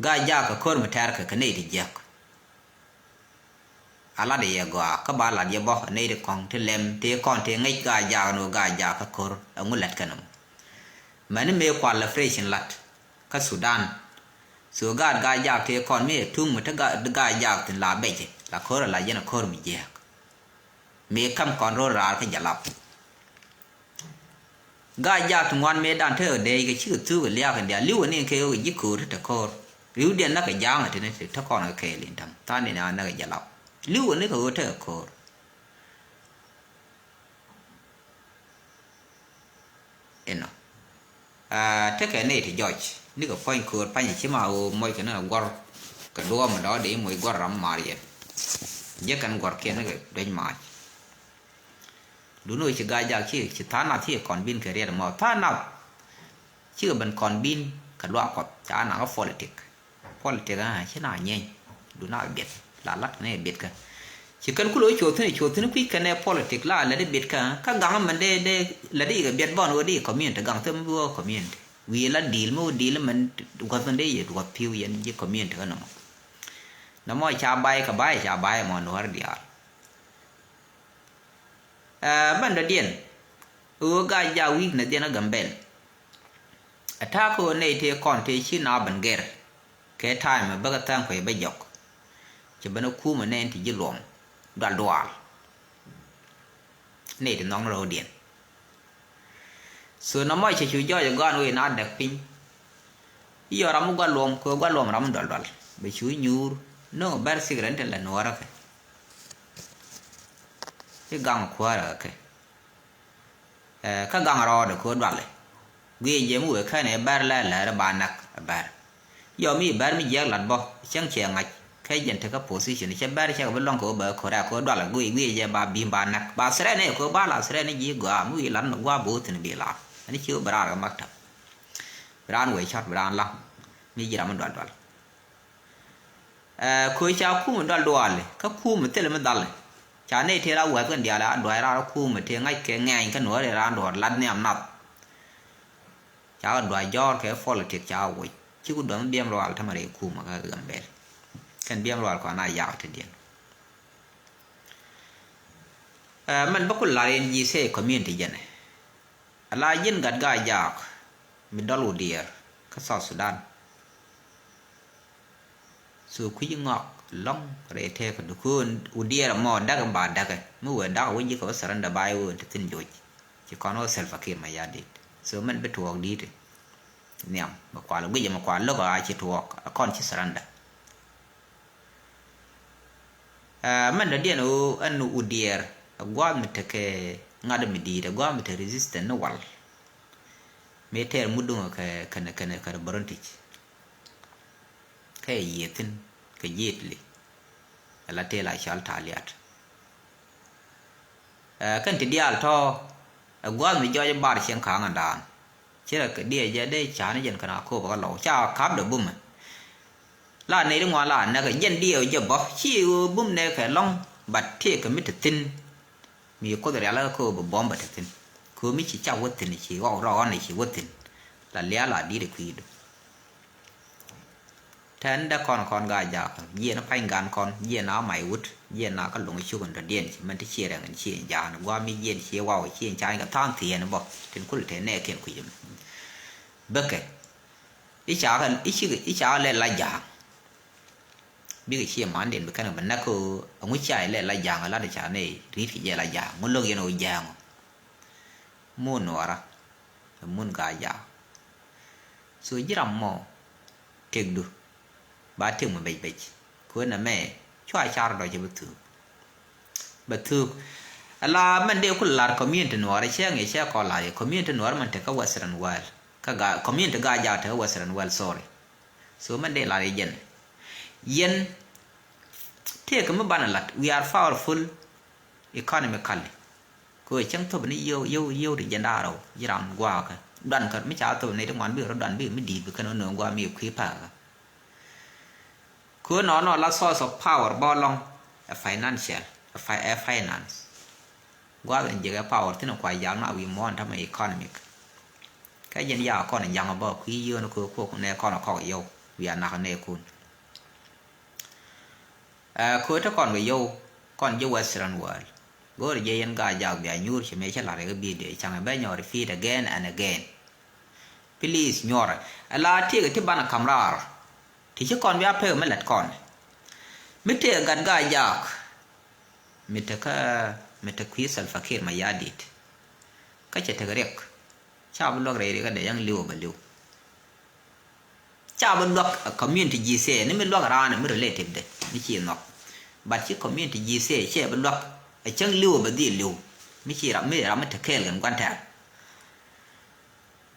Gaa-jaak kɛ ko̱r mi tɛ̈rkɛ kɛ nɛy ti jiäk. A lat yɛ gɔaa kä ba lat yɛ bä nɛy ti kɔ̱ŋ ti lɛm ti kɔn ti ŋäc Gaa-jaak ni ɣöö Gaa-jaak kä ko̱r ɛŋu lät kɛn ɛmɔ. Mɛni mëë kual operation lat kä Sudan. So gaat Gaa-jaak ti kɔn mi ɛ tuŋ mi ti Gaa-jaak thi̱n la bɛcɛ la ko̱r ɛ la yɛn ɛ ko̱r mi jiääk. Mëë kam kɔn ro̱l raar kä jalap. Gaa-jaak ti ŋuan mëë dan tekɛ dee kɛ cikɛ thuk kɛ liak in diaal li̱wä ni kɛ ɣöö kɛ ji̱ ko̱o̱r ti te ko̱o̱r. Ri̱wdiɛn näk kɛ ja̱a̱ŋ ɛ tini ti te kɔn kɛ kɛɛl in täŋ tha̱a̱ŋ ni na näk kɛ jalap. Li̱wä ni kɛ ɣöö tekɛ ko̱o̱r. Inɔ. Aa, tekɛ nɛy ti jɔc nikɛ puɔ̱ny köör pa̱ny ci ma ɣöö muɔckɛ ni ɛ guɔ̱r kɛ duɔ̱ɔ̱p mi dɔ̱ɔ̱k dee i̱ muɔc guɔ̱r ram maar yɛn. Jiäk kɛn guɔ̱rkiɛn nikɛ duec maac. Duundɛ ɣöö ci Gaa-jaak ci, ci tha̱a̱ŋ nath ci kɔn bin kɛ riɛt ɛmɔ. Tha̱a̱ŋ nath cikɛ ben kɔn bin kɛ luaak Kuɔth ca naŋ kä politik. Politik ɛ ci na nyieeny. Duundɛ a biɛt la lat kɛ ni biɛt kä. Ci kɛn kulɛ wä cuɔth thi̱n, cuɔth thi̱n kui̱c kɛn ɛ politik la lät i̱ biɛt kä. Kä gaŋ mɛn dee, dee lät i̱ kɛ biɛt bɔn ɣöö dee community gaŋ thim bi wä community. Wi̱i̱ la di̱i̱l mi wä di̱i̱l mɛn gua̱th in dee yɛ gua̱th pi̱w yɛn ji̱ community kä nɔmɔ. Nɔmɔ ca bay kɛ bay ca bay mɔ nuɔ̱ɔ̱r diaal. Ɛ, bän dɔ̱diɛn ɣöö Gaa-jaak wi̱i̱k nɛ dhiɛn ɛ Gambɛl. Ɛ ta̱a̱ kä ɣöö nɛy tëë kɔn tëë ci na ben gɛr kɛ ta̱a̱ mɛ bäkɛ tha̱a̱ŋ kuec bä jɔk. Cɛ ben ɛ kuumɛ nɛn ti ji̱ luɔm dual dual. Nɛy ti nhɔk ni rɔ̱ɔ̱diɛn. So nɔmɔ cɛ cu jɔɔc ɛ gɔaan wee na däk piny. I̱ yɔ ram mi gua̱l luɔm kɛ gua̱l luɔm ram mi dual dual bɛ cu nyuur. No̱o̱ŋ bɛr thik rɛn tin la nuɔɔrä kɛ. I̱ gaŋ kuäärä kɛ. Ɛ, kä gaŋ rɔɔdɛ kɛ ɣöö dualɛ. Guiy jɛ mi wëë kɛn ɛ bɛr lɛ lɛr ba näk ɛ bɛr. Yɔ mi bɛr mi jiɛk lat bä cäŋ cɛ ŋa̱c. Kɛ jɛn tekä position cɛ bɛr cɛ kɛ bi lɔŋ kɛ wä bɛ kɔrɛ kɛ wä dual guiy guiy jɛ ba bim ba näk ba srɛ ni kɛ wä ba la srɛ ni ji̱ gɔaa mi wi̱i̱ lat ni gua̱a̱ bo̱o̱ thi̱n bi la. Ani ci wä bɛ raar kɛ maktab. Bi raan wee cɔt bi raan laŋ mi ji̱ ram mi dual dual. Ɛ, köö ca kum in dɔal duaali kä kum in thil mi dhali. Ca nɛy tëë la wɛth kɛn diaal a duac raan kum in tëë ŋa̱c kɛ ŋɛɛny kä nuɔ̱ɔ̱ri raan duɔ̱ɔ̱r lat nhiam nath. Ca kɛ duac jɔɔr kɛ politik ca kɛ woc ci ku duɔth mi biɛm luaal tämɛ rɛy kum kä Gambɛl. Kɛn biɛm luaal kɔn a yak ti diɛn. Ɛ, mɛn bä ku lar yɛn ji̱ sɛ community jɛnɛ. Ala ji̱n gat Gaa-jaak mi dɔl Udiɛɛr kä South Sudan. So kui̱c ŋɔak lɔ̱ŋ rɛy tëëkä dukuun Udiɛɛr ɛmɔ däk in ba däkɛ mi wëë da̱k wä ji̱ kɛ wä surrender ba i̱ wëë ti thi̱n joc. Ci kɔn wä Salva Kiir Mayardit. So mɛn bi tuɔɔk di̱i̱t. Nhiam mi kual guic mi kual lo̱k a ci tuɔɔk a kɔn ci surrender. Ɛ, mɛn dɔ̱diɛn ɣöö ɛn Udiɛɛr ɛ gua̱a̱th mi tekɛ ŋa̱t mi di̱i̱t ɛ gua̱a̱th mi te resistance ni wal. Mëë tɛɛr mut duŋ kɛ kɛnɛ kɛnɛ kɛnɛ bäron tic. Kɛ yiëë thi̱n kɛ ji̱ Itli. Ɛ la tëë la cɔl Taliat. Ɛ, kɛn ti diaal tɔ̱ ɛ gua̱a̱th mi jɔɔc bar cieŋ ka̱a̱ŋ ɛn daan. Ci rɛ kɛ diɛ jɛ dee ca̱a̱n jɛn kɛn a ko̱o̱p ɛ kä lɔw ca ka̱p dɛ bumɛ. La nɛy ti ŋuan la näk ɛ jɛn diɛ ɔ jɛ bä ci ɣöö bum nɛ kɛ lɔ̱ŋ. But tëëkɛ mi te thi̱n. Mi Kuoth rial kä ko̱o̱p ɛ bɔm bɛ te thi̱n. Ko̱o̱p mi ci cak wä thi̱n ci ɣɔw rɔɔn ci wä thi̱n. La liaal a di̱t ɛ kui̱du. Tɛn dee kɔn kɔn Gaa-jaak jiɛn pa̱ny gan kɔn jiɛn a may wut jiɛn a kä loŋ cuk in dɔ̱diɛn ci mɛn ti ciɛ rɛŋ in ciɛ in ja̱a̱n gua̱a̱ mi jiɛn ciɛ waw ciɛ in ca̱a̱ny kɛ tha̱a̱ŋ thieen bä tin kul tɛ nɛɛkiɛn kui̱c ɛmɛ. Bäkɛ i̱ ca kɛ i̱ cikɛ i̱ ca kɛ lɛ la ja̱a̱ŋ. Bikɛ ciɛ mandiɛn bi kɛn kɛ bi näk kä ɣöö ɛŋu cia ilɛ la ja̱a̱ŋ lat i̱ ca nɛy ri̱t kɛ jɛ la ja̱a̱ŋ ŋu lo̱k yɛn ɣöö ja̱a̱ŋ ɔ. Mun nuɔɔra ɛ mun Gaa-jaak. So ji̱ ram mɔ tëkdu ba tëk mi bec bec. Kɛ ɣöö nɛmɛ cua car dɔ̱c bä thuuk. Bä thuuk ala mɛn dee ku lar community nuɔɔr cɛ ŋi̱i̱c cɛ kɔn lar yɛ community nuɔɔr mɛn te kä Western world. Kä Gaa community Gaa-jaak te kä Western world, sorry. So mɛn dee lar yɛ jɛn yɛn tëëkɛ mi banɛ lat, we are powerful economically. Kɛ ɣöö cäŋ thop ni yio̱w yio̱w yio̱w ti jiɛn da̱ŋ rɛw ji̱ ram gua̱a̱kä. Duankɛ mi ca thop ni ti ŋuan bikɛ rɔ duan bikɛ mi di̱i̱t bi kɛn ɣän nööŋ gua̱a̱ mi kui̱ pa̱a̱kä. Kɛ ɣöö nɔɔnɔ la source of power bä lɔ̱ŋ ɛ financial ɛ fi- ɛ finance. Gua̱a̱th in jiɛkɛ power thi̱n ɛ kua ya̱a̱k na wi̱i̱ muɔ̱ɔ̱n tämɛ economic. Kä jiɛn ya̱a̱k kɔn in ja̱ŋ bä kui̱ yio̱o̱n kɛ ɣöö kuɔk nɛ kɔn ɛ kɔk yio̱w wi̱i̱ a nak nɛ kun. Ɛ, kööt ti kɔn kɛ yio̱w kɔn ji̱ Western world. Go̱o̱rɛ jiɛ yɛn Gaa-jaak bia nyuur ci mëë cä la̱r kɛ video ca̱ŋ ɛ bɛ nyɔɔr repeat again and again. Please nyuɔrɛ ɛ la tiekɛ ti banɛ ka̱m raar. Ti ci kɔn bia pek mi lät kɔn mi tëë gat Gaa-jaak. Mi te kä mi te kui̱ Salva Kiir Mayardit. Kä cɛ tek riɛk ca bi luäk rɛy riɛk kä dee yäŋ li̱w ɛ bɛ li̱w. Ca bi luäk ɛ community ji̱ sɛ ni mi luäk raan ɛ mi relative de mi ci nhɔk. But ci community ji̱ sɛ cɛ bi luäk ɛ cäŋ li̱w ɛ bɛ dhil li̱w. Mi ci ram mi ram mi te kɛɛl kɛn gua̱n tɛ̈r.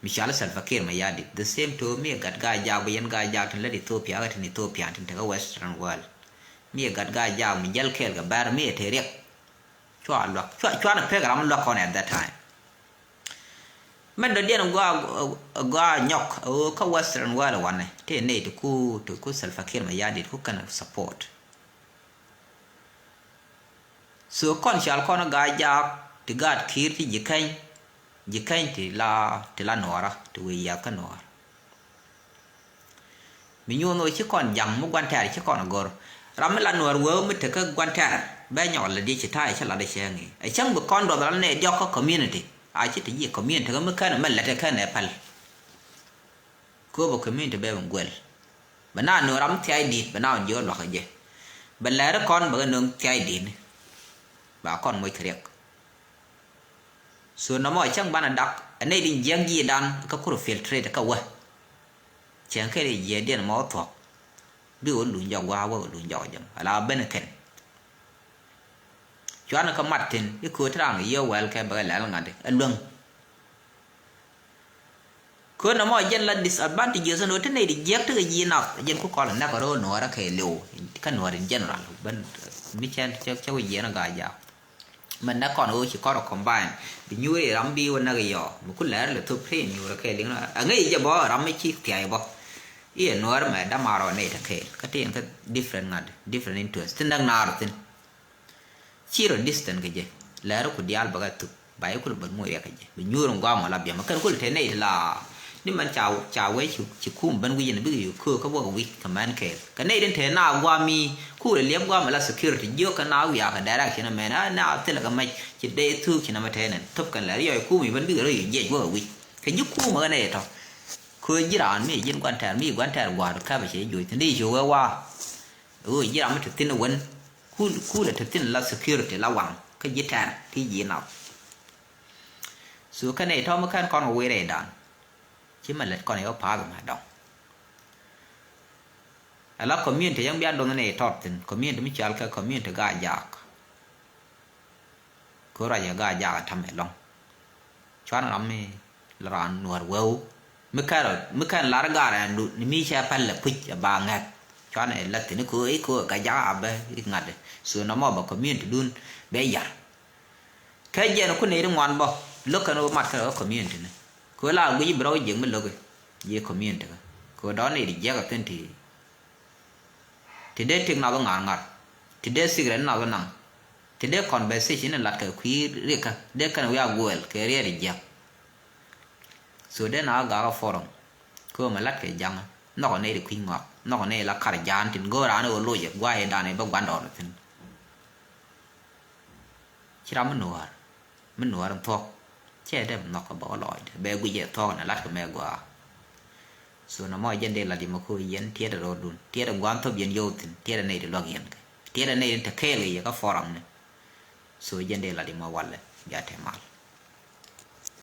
Mi cɔal Salva Kiir Mayardit the same to mi ɛ gat Gaa-jaak bi yɛn Gaa-jaak tin lät Ethiopia kä tin Ethiopia tin te kä Western world. Mi ɛ gat Gaa-jaak mi jäl kɛɛl kɛ bɛr mi ɛ te riɛk. Cua luak cua cua ni pek ram luak kɔn at that time. Mɛn dɔ̱diɛn gua gua nyɔk ɣöö kä Western world wanɛ tëë nɛy ti ku ti ku Salva Kiir Mayardit ku kɛn support. So kɔn cal kɔn Gaa-jaak ti gaat Kiir ti ji̱ kɛny ji̱ kɛny ti la ti la nuɔɔra ti wee yiath kä nuɔɔr. Mi nyuɔn ɣöö ci kɔn ja̱ŋ mi gua̱n tɛ̈r ci kɔn a go̱r. Ram mi la nuɔɔr wee mi tekä gua̱n tɛ̈r bɛ nyɔk la diɛ ci ta̱a̱ ci la dee cɛ ŋi̱i̱ ɛ cäŋ bi kɔn duɔth ral nɛ diɔk kä community. A ci te ji̱ community kä mi kɛn mi lät ɛ kɛn ɛ päl. Kööbä community bɛ bi guɛl. Bɛ na nuɔɔr ram thia̱a̱c di̱i̱t bɛ na wä jiök luakä jɛ. Bɛ lɛr kɔn bɛ kɛ nöŋ thia̱a̱c di̱i̱t ni ba kɔn moc kɛ riɛk. So nɔmɔ cäŋ banɛ dak ɛ nɛy din jiäk ji̱ dan kä kur filtrate kä wä. Cäŋ kɛ ri jiäkdiɛn mɔ thuɔ̱k. Bi wä luny jɔk gua̱a̱k wä luny jɔk jɛ ala ben kɛn. Cuanɛ kä mat thi̱n i̱ kööt ti raan kɛ yiëë wɛl kɛ bɛ kɛ lɛl ŋa̱t ɛ luäŋ. Kön nɔmɔ jɛn la disadvantages ni wä ti nɛy ti jiäk ti kɛ ji̱ nath jɛn ku kɔl nɛk rɔ nuɔrä kɛ liw. Kä nuɔr in general bän mi cɛn cɛ cɛ wä jiɛn a gaa jaak. Mɛ nɛk kɔn wä ci kɔn rɔ combine bi nyuuri ram bi wä nɛk yɔ mi ku lɛr lɛ thop ri nyuurä kɛ liŋ na a ŋäc jɛ bɔ ram mi ci thiay bɔ. Iɛ nuɔr mɛ dama rɔ nɛy ti kɛɛl kä ti in kä different ŋa̱t different interest ti nɛk naar thin. Ci rɔ distance kɛ jɛ lɛr ku diaal bä kɛ thop. Ba i̱ kulɛ bät muc riɛk kɛ jɛ bi nyuur in guam wala biɛm kɛn kulɛ te nɛy ti la. Ni mɛn ca ca wee ci ci kum ben wi̱c in bikɛ yuk köök kä bä kɛ wi̱c kɛ mɛn kɛɛl kɛ nɛy tin te na guam i̱ kulɛ liɛp guam ala security jiök kɛ na wiak kɛ direction mɛn a na thilɛ kɛ mɛc ci dee thuk ci nɛmɛ te nɛn thop kɛn lɛr yɔc kum i̱ ben bikɛ rɔ yuk jiɛc bä kɛ wi̱c kɛ ji̱ kum kɛ nɛy tɔ. Köö ji̱ raan mi ji̱n guan tɛɛr mi guan tɛɛr gua̱a̱r käpɛ ci joc thin di ci wee waa. Ɣöö ji̱ ram mi te thin wen kul kulɛ te thin la security la waŋ kä ji̱ tɛɛr ti ji̱ nath. So kɛn i̱ tɔ̱ mi kɛn kɔn kɛ wi̱i̱ rɛydan. Ci mɛ lät kɔn i̱ wä pa̱a̱th mɛ dɔ̱ŋ. Ala community yäŋ bia do̱ŋ ni i̱ tɔt thin community mi cɔal kɛ community Gaa-jaak. Kɛ ruac ɛ Gaa-jaak ɛ ta̱mɛ lɔ̱ŋ. Cuan ram mi la raan nuɔ̱r weu mi kɛn rɔ mi kɛn lar Gaa-jaak ɛn du ni mi cɛ päl ɛ puc ɛ ba ŋɛk. Cuan ɛ la thin i̱ kɛ i̱ kɛ Gaa-jaak a bɛ i̱ ŋa̱t. So nɔmɔ bɛ community dun bɛ yar. Kɛ jɛn ku nɛy ti ŋuan bä lo̱k kɛn ɣöö mat kɛn ɣä community ni kɛ ɣöö la guic i̱ bi rɔw jiɛk mi lo̱k i̱ ji̱ community kä kɛ ɣöö dɔ̱ŋ nɛy ti jiɛk ɛ thi̱n ti. Ti dee tik nath ɣä ŋa̱r ŋa̱r ti dee secret nath ɣä naŋ ti dee conversation in lat kɛ kui̱ rikä dee kɛn wi̱i̱ a guɛl kɛ riɛt i̱ jiäk. So dee na ɣä gak ɣä forum kɛ ɣöö mɛ lat kɛ jaŋä nhɔkɛ nɛy ti kui̱ ŋɔak nhɔkɛ nɛy la kar ja̱a̱n tin go̱o̱r raan ɣöö loc ɛ gua̱a̱c ɛ dan ɛ bä gua̱ndɔɔr thi̱n. Ci ram mi nuɔ̱ɔ̱r mi nuɔ̱ɔ̱r in thuɔ̱k cɛ dee bi nhɔk kɛ bä wä lɔɔcdɛ bɛ guic ɛ thuɔ̱k ni lat kɛ mɛ gua̱a̱. So nɔmɔ jɛn dee lat yɛ mɛ ko̱ yɛn tiɛt ɛ ro̱o̱dun tiɛt ɛ gua̱a̱n thop yɛn yo̱o̱ thi̱n tiɛt ɛ nɛy ti luäk yɛn kɛ tiɛt ɛ nɛy ti te kɛɛl kɛ yɛ kä forum ni. So jɛn dee lat yɛ mɛ walɛ bia te mal.